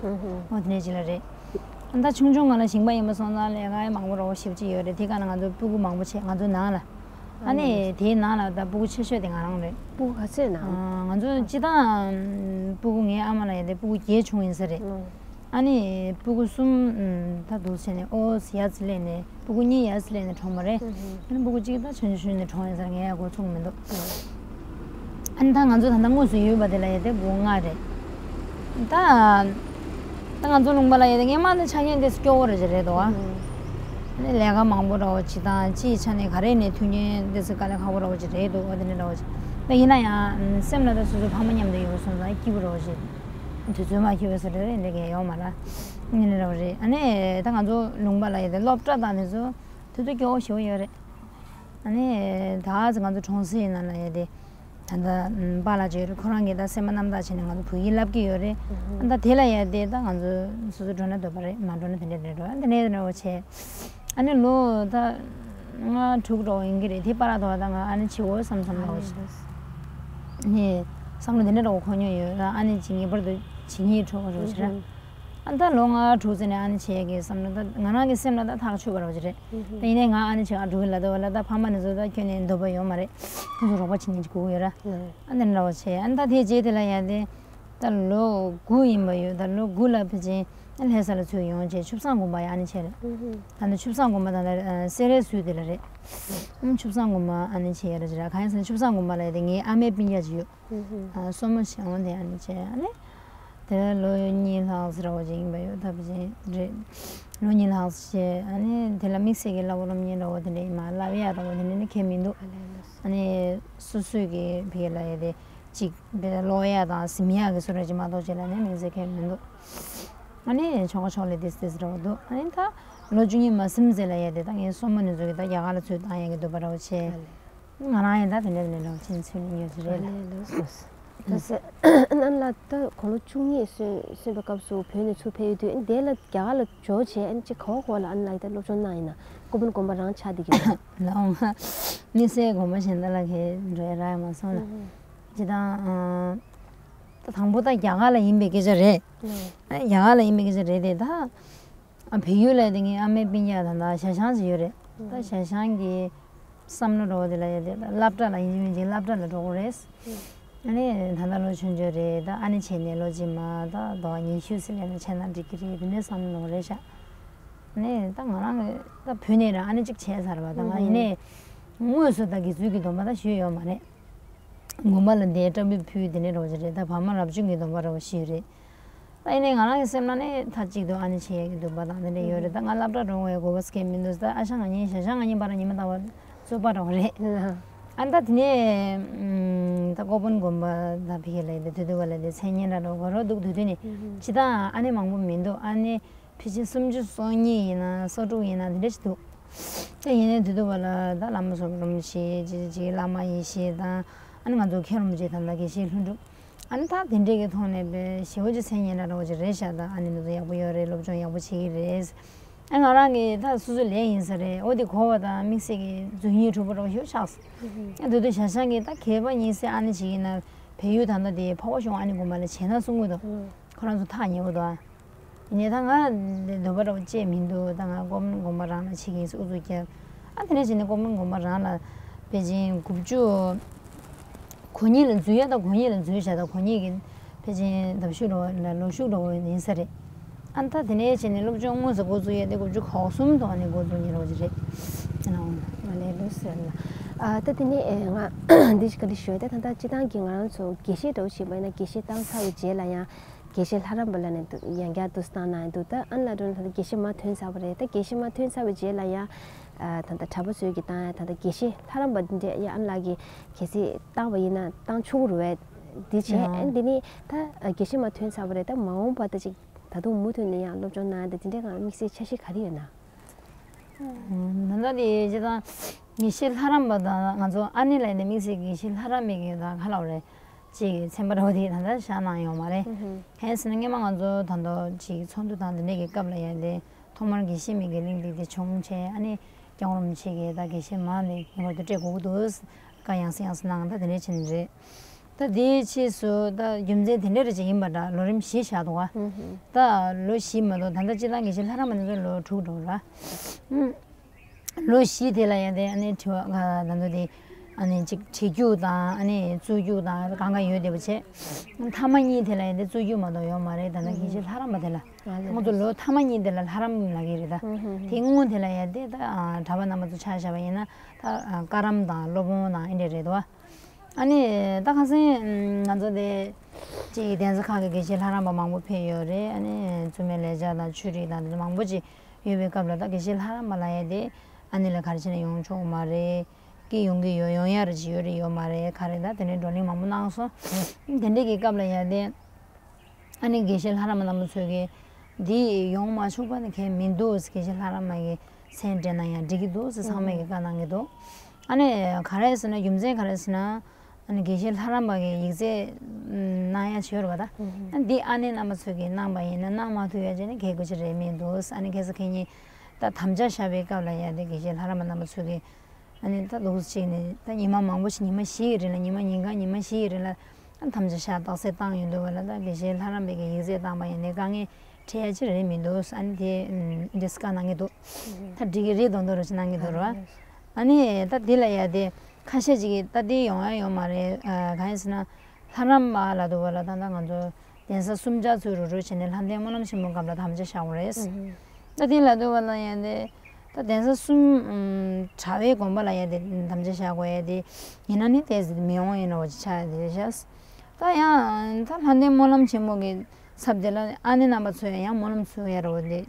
ཨོ་དེ་འདྲ་ཅིག་ལ་རེད། ད་ཆུང་ཆུང་སྒང་ལ་ཞིང་པ་ཡིན་པ་སོང་ཙང་ལས་ཀ་ཡང་མང་པོ་འདྲ་པོ་ཞེ་པོ་ཅིག་ཡོད་རེད། དེ་ག་ན་ང་ཚོ་སྤུ་གུ་མང་པོ་བྱས། ང་ཚོ་ནང་ལ་ཨ་ནི་དེའི་ནང་ལ་ད་སྤུ་གུ་ཆེ་ཤོས་དེ་ང་རང་རེད། སྤུ་གུ་ག་ཚོད་ནང་། ང་ཚོ་སྤྱིར་བཏང་སྤུ་གུ་ངའི་ཨ་མ་ལ་ཡ་དེ་སྤུ་གུ་བརྒྱད་བྱུང་ཡིན་ས་རེད། ཨ་ནི་སྤུ་གུ་གསུམ་ད་འདུག་བྱས་ནས་ཨོ་ཡར་ཙི་ལས་ནས་སྤུ་གུ་གཉིས་ཡར་ཙི་ལས་ནས་གྲོངས་པ་རེད། ཨ་ནི་སྤུ་གུ་གཅིག་ད་ཆུང་ཆུང་ནས་གྲོངས་ཡིན་ས་རེད། ངས་ཡ་འགོ་ཚུགས་མི་འདུག་ཨ་ནི་ད་ང་ཚོ་ད་ལྟ་དངོས་སུ་ཡོད་པ་དེ་ལ་ཡ་དེ་སྤུ་གུ་ལྔ་རེད། ད་ད་ང་ཚོ་ལུང་པ་ལ་ཡོད་དེ་སྔན་མ་ནས་ཆ་རྐྱེན་དེ་སྐྱོ་བོ་རེ་ཅིག་རེད་འདུག་ཨ། ཨ་ནི་ལས་ཀ་མང་པོ་འདྲ་པོ་བྱེད་སྟངས་སྤྱིའི་ཆ་ནས་ག་རེ་ནས་མཐུན་རྐྱེན་དེ་ཚོ་དཀའ་ལས་ཁག་པོ་འདྲ་པོ་ཅིག་རེད་འདུག་ཨ་དེ་འདྲ་འདྲ་པོ་ཅིག་ད་ཡིན་ན་ཡང་སེམས་ལ་ད་སོ་སོའི་ཕ་མ་མཉམ་དུ་ཡོད་པ་སོང་ཙང་སྐྱིད་པོ་འདྲ་པོ་ཅིག་དུས་ཚོད་མ་འཁྱོལ་བའི་བཟོ་འདྲ་རེད། འདི་གས་ཡོང་མ་ར། ཨ་ནི་འདྲ་པོ་རེད། ཨ་ནི་ད་ང་ཚོ་ལུང་པ་ལ་ཡོད་དེ་སློབ་གྲྭ་དང་དེ་ཚོ་དུས་ཚོད་སྐྱོ་བོ་ཞེ་པོ་ཡོད་རེད། ཨ་ནི་ད་ང་ཚོ་གྲོང་གསེབ་ནང་ལ་ཡོད་དེ། ད་ལྟ་པཱ་ལགས་ཅིག་ཡོད་རེད། ཁོ་རང་གིས་ད་སེམས་པ་རྣམ་དག་བྱས་ནས་ང་ཚོ་བོད་ཡིག་བསླབ་ཀྱི་ཡོད་རེད། ཨ་ད་དེ་ལ་ཡ་དེ་ད་ང་ཚོ་སོ་སོ་འགྲོ་ན་འདོད་པ་རེད། མ་འགྲོ་ན་དེ་འདྲ་རེད་འགྲོ། ཨ་དེ་ནས་འདྲ་པོ་བྱས། ཨ་ནི་ལོ་ད་ལྔ་དྲུག་འགྲོ་ཡིན་གྱི་རེད། དེ་པཱ་ལགས་དོ་ད་ང་ཨ་ནི་བྱེད་འོ་བསམ་བསམ་འདྲ་པོ་ཞིག་ནས་བསམ་བློ་དེ་འདྲ་འདྲ་པོ་འཁོར་མྱོང་ཡོད། ད་ཨ་ནི་བྱེད་ངེས་པར་དུ་བྱེད་ངེས་འགྲོ་འགྲོ་ཞིག་ར། ཨ་ད་ལོ་ལྔ་དྲུག་ཙམ་ནས་ཨ་ནི་བྱེད་ཡ་གི་བསམ་བློ་ད་ང་རང་གི་སེམས་ལ་ད་ཐག་ཆོད་པ་འདྲ་པོ་ཞིག་རེད། ད་ཡིན་ནའི་ང་ཨ་ནི་བྱེད་ག་འགྲོ་གི་ལབ་དུས་ལ་ད་ཕ་མ་ནས་ཚོ་ད་ཁྱོན་ནས་འདོད་པ་ཡོད་མ་རེད། ཁོང་ཚོ་རོགས་པ་བྱེད་ངེས་ཅིག་དགོས་ཀྱི་ཡོད་ར། ཨ་འདི་འདྲ་པོ་བྱས། ཨ་ནི་ད་དེའི་རྗེས་དེ་ལ་ཡ་དེ་ད་ལོ་དགུ་ཡིན་པ་ཡོད། ད་ལོ་དགུ་ལ་ཕལ་ཆེར་ཨ་ལྷ་ས་ལ་ཚུར་ཡོང་བྱས་ཆུ་བཟང་དགོན་པ་ཡ་ཨ་ནི་བྱས་རེད། ད་ནི་ཆུ་བཟང་དགོན་པ་ད་ལྟ་སེ་རའི་ཟུར་དེ་ལ་རེད། ཨ་ཆུ་བཟང་དགོན་པ་ཨ་ནི་བྱས་ཡ་ར་ཅི་ར། གང་ཡིན་ཟེར་ན་ཆུ་བཟང་དགོན་པ་ལ་ཡ་དེ་ངའི་ཨ་མའི་སྤུན་ཀྱག་ཅིག་ཡོད། ཨ་སྲུ་མོ་བྱས་འོང་དེ་ཨ་ནི་བྱས། ཨ་ནི་དེ་ལ་ལོ་གཉིས་ལྷག་ཙམ་འདྲ་པོ་ཅིག་ཡིན་པ་ཡོད། ད་ཕལ་ཆེར་རེད། ལོ་གཉིས་ལྷག་ཙམ་བྱས། ཨ་ནི་དེ་ལ་དམིགས་བསལ་གྱི་བསླབ་པ་སློབ་གཉེར་འདྲ་པོ་དེ་འདྲ་ཡིན་མ་བསླབ་ཡག་འདྲ་པོ་དེ་འདྲ་ནི་གང་ཡང་མི་འདུག་ཨ་ནི་སོ་སོས་ཀྱི་ཕ་གི་ལ་ཡ་དེ་གཅིག་དཔེར་ན་ཀློག་ཡག་དང་ཟིན་ཡག་གི་བཟོ་འདྲ་ཅིག་མ་གཏོགས་ཅིག་ལ་ནི་དམིགས་བསལ་གང་ཡང་མི་འདུག་ཨ་ནི་ཆོལ་ཁ་ཕྱོགས་ལས་དེ་དེ་འདྲ་པོ་འདུག་ཨ་ནི་ད་ལོ་བཅུ་གཉིས་མ་ཟིན་ཙམ་ལ་ཡ་དེ་ད་ངའི་སྲུ་མོ་ནི་ཚོ་གིས་ད་རྒྱ་གར་ལ་ཚུར་བཏང་ཡག་གི་འདོད་པ་འདྲ་པོ་བྱས། ང་རང་ཡང་ད་དེ་འདྲ་དེ་འདྲ་འདྲ་པོ་ཅིག་ཚུར་ནས་ཡོད་ཚོད་རེད་ལ། ད་སེ་ཨ་ནི་ལ་ད་དགུང་ལོ་བཅུ་གཉིས་སོན་སོན་པའི་སྐབས་སུ་བོད་ནས་ཚུར་ཕེབས་ཡོང་དུས། ཨ་ནི་དེ་ལ་རྒྱ་གར་ལ་འབྱོར་བྱས་ཨ་ནི་ཅིག་ག་བ་ག་བ་ལ་ཨ་ནི་ལ་ཡི་ད་སློབ་སྦྱོང་གནང་ཡིན་ན། ཀོ་པན་དགོན་པ་རང་ཆགས་བསྡད་ཀྱི་ཡོད། ལའོ་ང་དམིགས་བསལ་དགོན་པ་གཞན་དག་ལ་གས་འགྲོ་ཡ་རག་ཡ་མ་སོང་ལ། ཨ་ཅི་ད་ཨ་ད་དང་པོ་ད་རྒྱ་གར་ལ་ཡིན་པའི་སྐད་ཆ་རེད། ཨ་རྒྱ་གར་ལ་ཡིན་པའི་སྐད་ཆ་རེད་དེ་ད། ཨ་བལ་ཡུལ་ལ་དེ་ངའི་ཨ་མའི་སྤུན་ཀྱག་ད་ད་ཞའོ་ཞང་ཅིག་ཡོད་རེད། ད་ཞའོ་ཞང་གི་བསམ་བློ་འདྲ་པོ་དེ་ལ་ཡོད་དེ། ད་སློབ་གྲྭ་ལ་ཡིན་གཅིག་མིན་གཅིག་སློབ་གྲྭ་ལ་འགྲོ་དགོས་རེད། ཨ་ནི་ད་ལྟ་ལོ་ཆུང་ཆུང་རེད། ད་ཨ་ནི་བྱས་ནས་ལོ་རྗེས་མ་ད་ཟླ་བ་ཉི་ཤུ་ཙམ་ལ་ཡིན་ན་བྱས་ན་འགྲིག་གི་རེད། དེ་འདྲའི་བསམ་བློ་རེད་ཤག་ཨ་ནི་ད་ང་རང་གི་ད་བོད་ནས་རང་ཨ་ནི་གཅིག་བྱས་ཚར་བ། ད་ང་ཡིན་ནའི་དངོས་སུ་ད་དགེ་ཚུལ་གྱི་སྡོམ་པ་ད་ཞུས་ཡོད་མ་རེད། དགོན་པ་ལ་བསྡད་སྐྲ་འབུད་ཕུལ་དེ་འདྲའི་འདྲ་པོ་ཅིག་རེད། ད་བར་མ་རབ་བྱུང་གི་སྡོམ་པ་འདྲ་པོ་ཞིག་རེད། ད་ཡིན་ནའི་ང་རང་གི་སེམས་ནང་ནས་མཐའ་གཅིག་ཏུ་ཨ་ནི་བྱེད་ཡག་གི་འདུན་པ་དང་དེ་འདྲ་ཡོད་རེད། ད་ང་སློབ་གྲྭ་འགྲོ་དགོས་ཡ་དགོས་པ་སྐད་མི་འདུག་ད་ཨ་ཞང་ང་གཉིས་ཞའོ་ཞང་ང་གཉིས་བར་ཉི་མ་ལྟ་བུ་རྩོད་པ་འདྲ་པོ་རེད། ཨ་ད་དེ་ནས་ད་ཀོ་པན་དགོན་པ་ད་ཕ་གི་ལ་ཡིན་ད་དུས་དུས་བ་ལ་དེ་མཚན་སྙན་གྲགས་འདྲ་པོ་ག་རོ་འདུག་དུས་དུས་ནས་ཅི་ད་ཨ་ནི་མང་པོ་མི་འདུག་ཨ་ནི། ཕལ་ཆེར་སུམ་ཅུ་སོ་གཉིས་ཡིན་ན་སོ་དྲུག་ཡིན་ན་དེ་འདྲ་ཞིག་འདུག་ད་ཡིན་ནའི་དེ་དུས་བ་ལ་ད་བླ་མ་ཟུར་པ་རིན་པོ་ཆེ་ཅིག་ཅིག་བླ་མ་ཡེ་ཤེས་དང་། ཨ་ནི་ང་ཚོ་མཁན་རིན་པོ་ཆེ་དང་ད་དགེ་བཤེས་ལྷུན་གྲུབ། ཨ་ནི་ད་དེ་འདྲས་ཀྱི་ཐོག་ནས་དཔེ་ཞེ་པོ་ཅིག་མཚན་སྙན་གྲགས་འདྲ་བོ་ཅིག་རེད་ཤག་ད་ཨ་ནི་འདི་ཚོ་ཡག་པོ་ཡོད་རེད། སློབ་སྦྱོང་ཡག་པོ་བྱེད་ཀྱི་རེད། ཨ་ང་རང་གི་ད་སོ་སོ་ལས་ཡིན་ས་རེད། འོ་དེ་གོ་བ་དང་དམིགས་བསལ་གྱི་རྫུན་གཉིས་གྲུབ་པ་འདྲ་བོ་ཞིག་ཆགས་སོང་། ཨ་དེ་དུས་ཞང་ཞང་གིས་ད་གད་པ་གཉིས་སེ་ཨ་ནི་བྱེད་ཀྱི་ན་བལ་ཡུལ་ད་ལྟ་དེ་འཕགས་པ་གཞུང་ཨ་ནི་དགོན་པ་ལ་བྱེད་ན་གསུང་གི་འདུག་ཁོ་རང་ཚོ་ཐག་ཉེ་པོ་འདུག་ཨ། ཡིན་ནའི་ད་ང་འདོད་པ་འདྲ་བོ་ཅིག་མི་འདུག་ད་ང་ཀོ་མིན་དགོན་པ་རང་ལ་བྱེད་ཀྱི་ཡིན་ཟེར་ཨུ་ཚུགས་རྒྱབ། ཨ་དེ་ནས་བྱས་ནས་ཀོ་མིན་དགོན་པ་རང་ལ་པེ་ཅིན་དགུ་བཅུ་གོ་གཉིས་ལ་འཛུལ་ཡ། ད་གོ་གཉིས་ལ་འཛུལ་བྱས། ད་གོ་གཉིས་ཀྱི་པེ་ཅིན་ཟླ་བཞུགས་འདྲ་བོ་ལ་ལོ་ཕྱུགས་འདྲ་བོ་ཡིན་ས་རེད། ཨ་ད་དེ་ནས་བྱས་ནས་སློབ་སྦྱོང་དངོས་སུ་འགོ་བཙུགས་ཡ་དེ་དགུ་བཅུ་གོ་གསུམ་དུ་ཨ་ནི་འགོ་བཙུགས་ཉེ་རོགས་ཅིག་རེད། ཨ་ནའོ། ང་ལས་ལུགས་ཟེར་ན། ཨ་ད་དེ་ནས་ཨེ་ང་འདི་ཞིག་ག་འདྲི་ཞུ་ཡ། ད་ད་ལྟ་སྤྱི་བཏང་གི་ང་རང་ཚོ་དགེ་བཤེས་འདྲ་བོ་ཞིག་མ་ཡིན་ན་དགེ་བཤེས་བཏང་ཚར་བའི་རྗེས་ལ་ཡང་། དགེ་བཤེས་ལྷ་རམས་པ་ལབ་ནས་འདུག་ཡང་བསྐྱར་དུ་བཏང་གནང་ཡོད་འདུག་ད་ཨ་ནི་ལབ་དུས་ད་ལྟ་དགེ་བཤེས་མ་ཐོན་ཚར་བ་རེད། ད་དགེ་བཤེས་མ་ཐོན་ཚར་བའི་རྗེས་ལ་ཡང་ད་ལྟ་གྲྭ་པ་ཚོས་ཀྱིས་བཏང་ཡ། ད་ལྟ་དགེ་བཤེས་ལྷ་རམས་པ་འདི་འདྲས་ཡ་ཨ་ནི་ལགས་ཀྱིས་གལ་སྲིད་བཏང་བ་ཡིན་ན་བཏང་ཆོག་གི་རེད་པས། འདི་བྱས་ཨ་ནི་འདི་ནི་ད་དགེ་བཤེས་མ་ཐོན་ཚར་བ་རེད། ད་མ་འོངས་པ་ད་ཅིག་ད་དུང་མུ་མཐུད་ནས་ཡང་སློབ་སྦྱོང་གནང་ཡ་ད་འདི་འདྲས་གང་དམིགས་བསལ་འཆར་གཞི་ག་རེ་ཡོད་ན། ད་ལྟ་དེ་སྤྱིར་བཏང་དགེ་བཤེས་ལྷ་རམས་པ་དང་ང་ཚོ་ཨ་ནི་ལ་ནི་དམིགས་བསལ་དགེ་བཤེས་ལྷ་རམས་པའི་གི་ད་ག་ལབ་རེད། ཅིག་ཚན་པ་འདྲ་བོ་དེ་ད་ལྟ་བཞག་གནང་ཡོད་མ་རེད། ཧུམ་ཧུམ། གང་ཡིན་ཟེར་ན་སྔོན་མ་ང་ཚོ་ད་དུང་ཅིག་ཚོགས་འདུ་དང་དེ་འདྲས་ཀྱི་སྐབས་ལ་ཡ་དེ་ཐོག་མར་དགེ་བཤེས་མའི་གི་གླེང་སྟེགས་དེ་བྱུང་བྱས། ཨ་ནི་སྐྱབས་མགོན་རིན་པོ་ཆེ་གིས་ད་དགེ་བཤེས་མ་ནི་ངེས་པར་དུ་སྤྲད་དགོས་ཀྱི་འདུག་བཀའ་ཡང་སེ་ཡང་སེ་གནང་། ད་དེ་འདྲས་བྱས་ནས་རེད། ད་དེའི་ཕྱིས་སུ་ད་རྒྱུ་མཚན་དེ་འདྲ་རེ་ཅིག་ཡིན་པ་འདྲ། ལོ་རིམ་བཞི་བཞག་འདུག་ག་ཧུམ་ཧུམ། ད་ལོ་བཞི་མ་གཏོགས་ད་ལྟ་སྤྱིར་བཏང་དགེ་བཤེས་ལྷ་རམས་པ་འདི་ཚོ་ལོ་དྲུག་འགྲོ་ར། ལོ་བཞི་དེ་ལ་ཡང་དེ་ཨ་ནི་དྲི་བ་ག་ད་ཚོ་དེ་ཨ་ནི་ཅིག་བྲིས་རྒྱུགས་དང་ཨ་ནི་རྩོད་རྒྱུགས་དང་གང་ག་ཡོད་བསྡད་པ་བྱས། ཐ་མ་གཉིས་དེ་ལ་ཡང་དེ་རྩོད་རྒྱུགས་མ་གཏོགས་ཡོད་མ་རེད། ད་ལྟ་དགེ་བཤེས་ལྷ་རམས་པ་དེ་ལ་ང་ཚོ་ལོ་ཐ་མ་གཉིས་དེ་ལ་ལྷ་རམས་ལབ་ཀྱི་རེད། ད་དེ་སྔོན་དེ་ལ་ཡང་དེ་ད་གྲྭ་པ་རྣམ་པ་ཚོ་ཆ་བཞག་པ་ཡིན་ན་ད་བཀའ་རམས་དང་སློབ་དཔོན་དང་ཨེ་འདྲས་རེད་དོ། ཨ་ནི་ད་ཁ་སང་ང་ཚོ་དེ་ཅིག་གདན་ས་ཁག་གི་དགེ་བཤེས་ལྷ་རམས་པ་མང་པོ་ཕེབས་ཡོད་རེད། ཨ་ནི་བཙུན་མའི་ལས་བྱ་དང་ཆོས་རིག་དང་དེ་མང་པོ་ཅིག་ཡོད་པའི་སྐབས་ལ་ད་དགེ་བཤེས་ལྷ་རམས་པ་ལབ་ཡ་དེ་ཨ་ནི་ལ་ག་རེ་བྱས་ནས་ཡོང་ཆོག་མ་རེད། ཀྱི་ཡོང་གི་ཡོད། ཡོང་ཡ་རེ་ཅིག་ཡོད་རེད་ཡོད་མ་རེད། ག་རེ་ད་དེ་འདྲའི་བགྲོ་གླེང་མང་པོ་གནང་སོང་། དེ་འདྲའི་གི་སྐབས་ལ་ཡ་དེ་ཨ་ནི་དགེ་བཤེས་ལྷ་རམས་པ་རྣམ་པ་ཚོས་གི་འདི་ཡོང་མ་ཆོག་པ་ནི་གལ་མི་འདུག་དགེ་བཤེས་ལྷ་རམས་པ་གི་མཚན་སྤྲད་ན་ཡང་འགྲིག་གི་འདུག་ཟེར་ཚང་མས་གི་བཀའ་གནང་གི་འདུག་ཨ་ནི་ག་རེ་ཟེར་ན་རྒྱུ་མཚན་ག་རེ་ཟེར་ན། ཨ་ནི་དགེ་བཤེས་ལྷ་རམས་པ་གི་ཡིག་ཚད་གནང་ཡ་ཅིག་ཡོད་རེད་པ་ད། ཨ་ནི་འདི་ཨ་ནེ་རྣམ་པ་ཚོས་གི་གནང་པ་ཡིན་ན་གནང་མ་ཐུབ་ཡ་ཅིག་ནི་གལ་དགོས་ཅིག་རེད་མི་འདུག་ཨ་ནི་ཁ་སང་ཁ་ཉིན་ད་དམ་བཅའ་བཞག་པའི་སྐབས་ལ་ཡ་དེ་དགེ་བཤེས་ལྷ་རམས་པ་རྣམ་པ་ཚོས་གི་ཨ་ནི་ད་འདུག་སེ་བྱས་ནས་ད་ཉི་མ་མང་པོ་ཞིག་ཉི་མ་བཞི་ཡི་རིང་ལ་ཉི་མ་ཉིན་གང་ཉི་མ་བཞི་ཡི་རིང་ལ་ཨ་དམ་བཅའ་བཞག་རྟགས་གསལ་བཏང་ཡོང་དུས་བ་ལ་ད་དགེ་བཤེས་ལྷ་རམས་པའི་གི་ཡིག་ཚད་བཏང་པ་ཡིན་ནའི་དཀའ་ངལ་འཕྲད་ཡ་ཅིག་རེད་མི་འདུག་ཨ་ནི་དེ་འདྲས་བཀའ་གནང་གི་འདུག་ད་འགྲིག་གི་རེད་མདོག་མདོག་རེ་ཅིག་གནང་གི་འདུག་ར། ཨ་ནི་ད་དེ་ལ་ཡ་དེ་ཁ་ཤས་ཅིག་གིས་ད་དེ་ཡོང་ཡ་ཡོད་མ་རེད། གང་ཡིན་ཟེར་ན་ལྷ་རམས་པ་ལབ་དུས་བ་ལ་ད་ལྟ་ང་ཚོ་གདན་ས་གསུམ་ཆར་ཚུར་རུག་རུག་བྱས་ནས་ལྷ་ལྡན་སྨོན་ལམ་ཆེན་མོ་སྐབས་ལ་དམ་བཅའ་བཞག་པ་རེད། ད་དེ་ལབ་དུས་བ་ལ་ཡ་དེ་ད་གདན་ས་གསུམ་གྲྭ་པའི་དགོན་པ་ལ་ཡ་དེ་དམ་བཅའ་བཞག་དགོས་ཡ་དེ་ཡིན་ན་ནི་ཏོག་ཙམ་མི་ཡོང་ཡིན་ར་བ་ཅིག་ཆགས་ཡ་དེ་རེད་ཤག་ད་ཡང་ད་ལྷ་ལྡན་སྨོན་ལམ་ཆེན་མོ་གི་ཚབ་དེ་ལ་ཨ་ནེ་རྣམ་པ་ཚོས་ཡང་སྨོན་ལམ་ཚུགས་ཡ་ར་བ་དེ་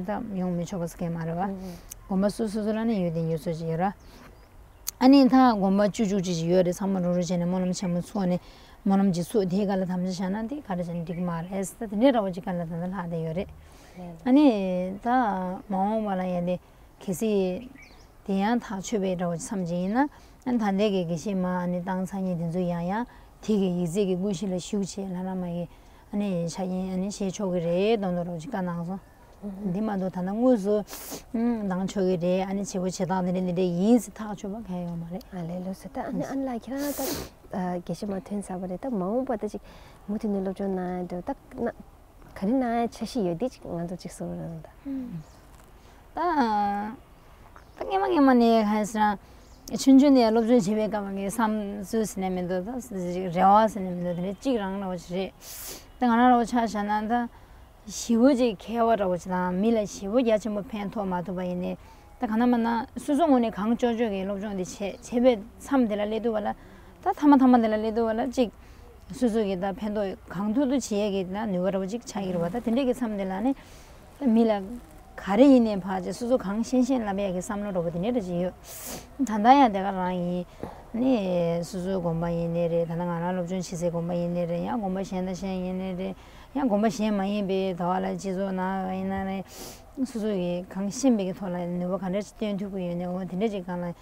ད་ཡོང་མི་ཆོག་པ་ཟེར་མཁན་མ་རེད་བ། དགོན་པ་སོ་སོ་སོ་ལ་ནི་ཡོད་དེ་ཡོད་ཚོད་ཅིག་ཡོད་ར། ཨ་ནི་ད་དགོན་པ་བཅུ་བཅུ་ཅིག་ཅིག་ཡོད་རེད། ཚང་མ་རུག་རུག་བྱས་ནས་སྨོན་ལམ་ཆེན་མོ་ཚུགས་ནས་སྨོན་ལམ་ཅིག་ཚུགས་དེའི་སྒང་ལ་དམ་བཅའ་བཞག་ན་དེ་ག་རེ་བྱས་ནས་འགྲིག་གི་མ་རེད། ད་དེ་འདྲའི་ར་བ་ཅིག་སྒང་ལ་ད་ལྟ་ལྷག་བསྡད་ཡོད་རེད། ཨ་ནི་ད་མ་འོངས་པ་ལ་ཡ་དེ་གལ་སྲིད་དེ་ཡང་ཐག་ཆོད་པའི་འདྲ་བོ་བསམ་གྱི་ཡིན་ན། ཨ་ནི་ད་ལྟའི་གི་དགེ་བཤེས་མ་ཨ་ནི་བཏང་ཚར་མཁན་དེ་ཚོ་ཡང་ཡང་དེ་གི་ཡིག་ཚད་ཀྱི་ཀུན་གཞི་ལ་ཞུགས་བྱས་ལྷ་རམས་པ་གི་ཨ་ནི་ཆ་རྐྱེན་ཨ་ནི་བཞེས་ཆོག་གི་རེད་མདོག་མདོག་འདྲ་བོ་ཅིག་བཀའ་གནང་སོང་། འདི་མ་གཏོགས་ད་ལྟ་དངོས་སུ་ཨང་གནང་ཆོག་གི་རེད། ཨ་ནི་བྱེད་སྒོ་བྱེད་སྟངས་འདི་འདྲ་འདི་འདྲ་ཡིན་ཟེར་ཐག་ཆོད་པ་གང་ཡང་ཡོད་མ་རེད། ཨ་ལས་ལོས་ཟེར་ད་ཨ་ནི་ཨ་ནི་ལགས་ཁྱེད་རང་ད་དགེ་བཤེས་མ་ཐོན་ཚར་བ་རེད། ད་མ་འོངས་པ་ད་ཅིག་མུ་མཐུད་ནས་སློབ་སྦྱོང་གནང་ཡ་འདུག་ད་ན། ག་རེ་གནང་ཡ་འཆར་གཞི་ཡོད་དེ་ཅིག་ང་ཚོ་ཅིག་གསུང་རོགས་གནང་དང་། ད་ད་སྔན་མ་སྔན་མ་ནས་ག་རེ་ཟེར་ན། ཆུང་ཆུང་ནས་སློབ་སྦྱོང་བྱེད་པའི་སྐབས་ཀྱི་བསམ་ཚུལ་ཟེར་ནས་མི་འདུག་ད་རེ་བ་ཟེར་ནས་མི་འདུག་དེ་འདྲ་གཅིག་རང་འདྲ་བོ་ཞིག་རེད། ད་ང་རང་འདྲ་བོ་ཆ་བཞག་ན་ད་ཞེ་པོ་ཅིག་མཁས་པ་འདྲ་བོ་ཞིག་དང་མི་ལ་ཞེ་པོ་རྒྱ་ཆེན་པོ་ཕན་ཐོགས་མ་ཐུབ་པ་ཡིན་ནའི། ད་གང་ན་མ་ན་སོ་སོ་ངོས་ནས་གང་ལྕོགས་ལྕོགས་ཀྱི་སློབ་སྦྱོང་འདི་བྱས་བྱས་པའི་མཚམས་དེ་ལ་སླེབས་དུས་བ་ལ། ད་མཐའ་མ་མཐའ་མ་དེ་ལ་སླེབས་དུས་བ་ལ་གཅིག་སོ་སོ་གི་ད་ཕན་ཐོགས་གང་ཐུབ་ཐུབ་བྱེད་ཡས་ཀྱི་ད་ནུས་པ་འདྲ་བོ་ཅིག་ཆགས་ཀྱི་རེད་བ། ད་དེ་འདྲས་ཀྱི་མཚམས་དེ་ལ་ནི་ད་མི་ལ་ག་རེ་ཡིན་ནའི་ཕར་ཅིག་སོ་སོ་གང་ཤེས་ཤེས་ལབ་ཡས་ཀྱི་བསམ་བློ་འདྲ་བོ་དེ་འདྲས་འདྲ་ཅིག་ཡོད། ད་ལྟ་ཡང་དེ་ག་རང་ཡིན། ནི་སོ་སོའི་དགོན་པ་ཡིན་ནའི་རེད། ད་ལྟ་ང་རང་སློབ་སྦྱོང་བྱེད་སའི་དགོན་པ་ཡིན་ནའི་རེད། ཡང་དགོན་པ་གཞན་དང་གཞན་ཡིན་ནའི་རེད། ཡང་དགོན་པ་གཞན་མ་ཡིན་པའི་ད་བ་ལ་སྤྱི་ཚོགས་ནང་ཡིན་ན་རེད། སོ་སོ་ཡི་གང་ཤེས་པའི་གི་ཐོག་ལ་ནུས་པ་ག་འདྲ་ཅིག་བཏོན་ཐུབ་ཀྱི་ཡོད་ནའི་འོ་དེ་འདྲ་ཅིག་སྒང་ལ་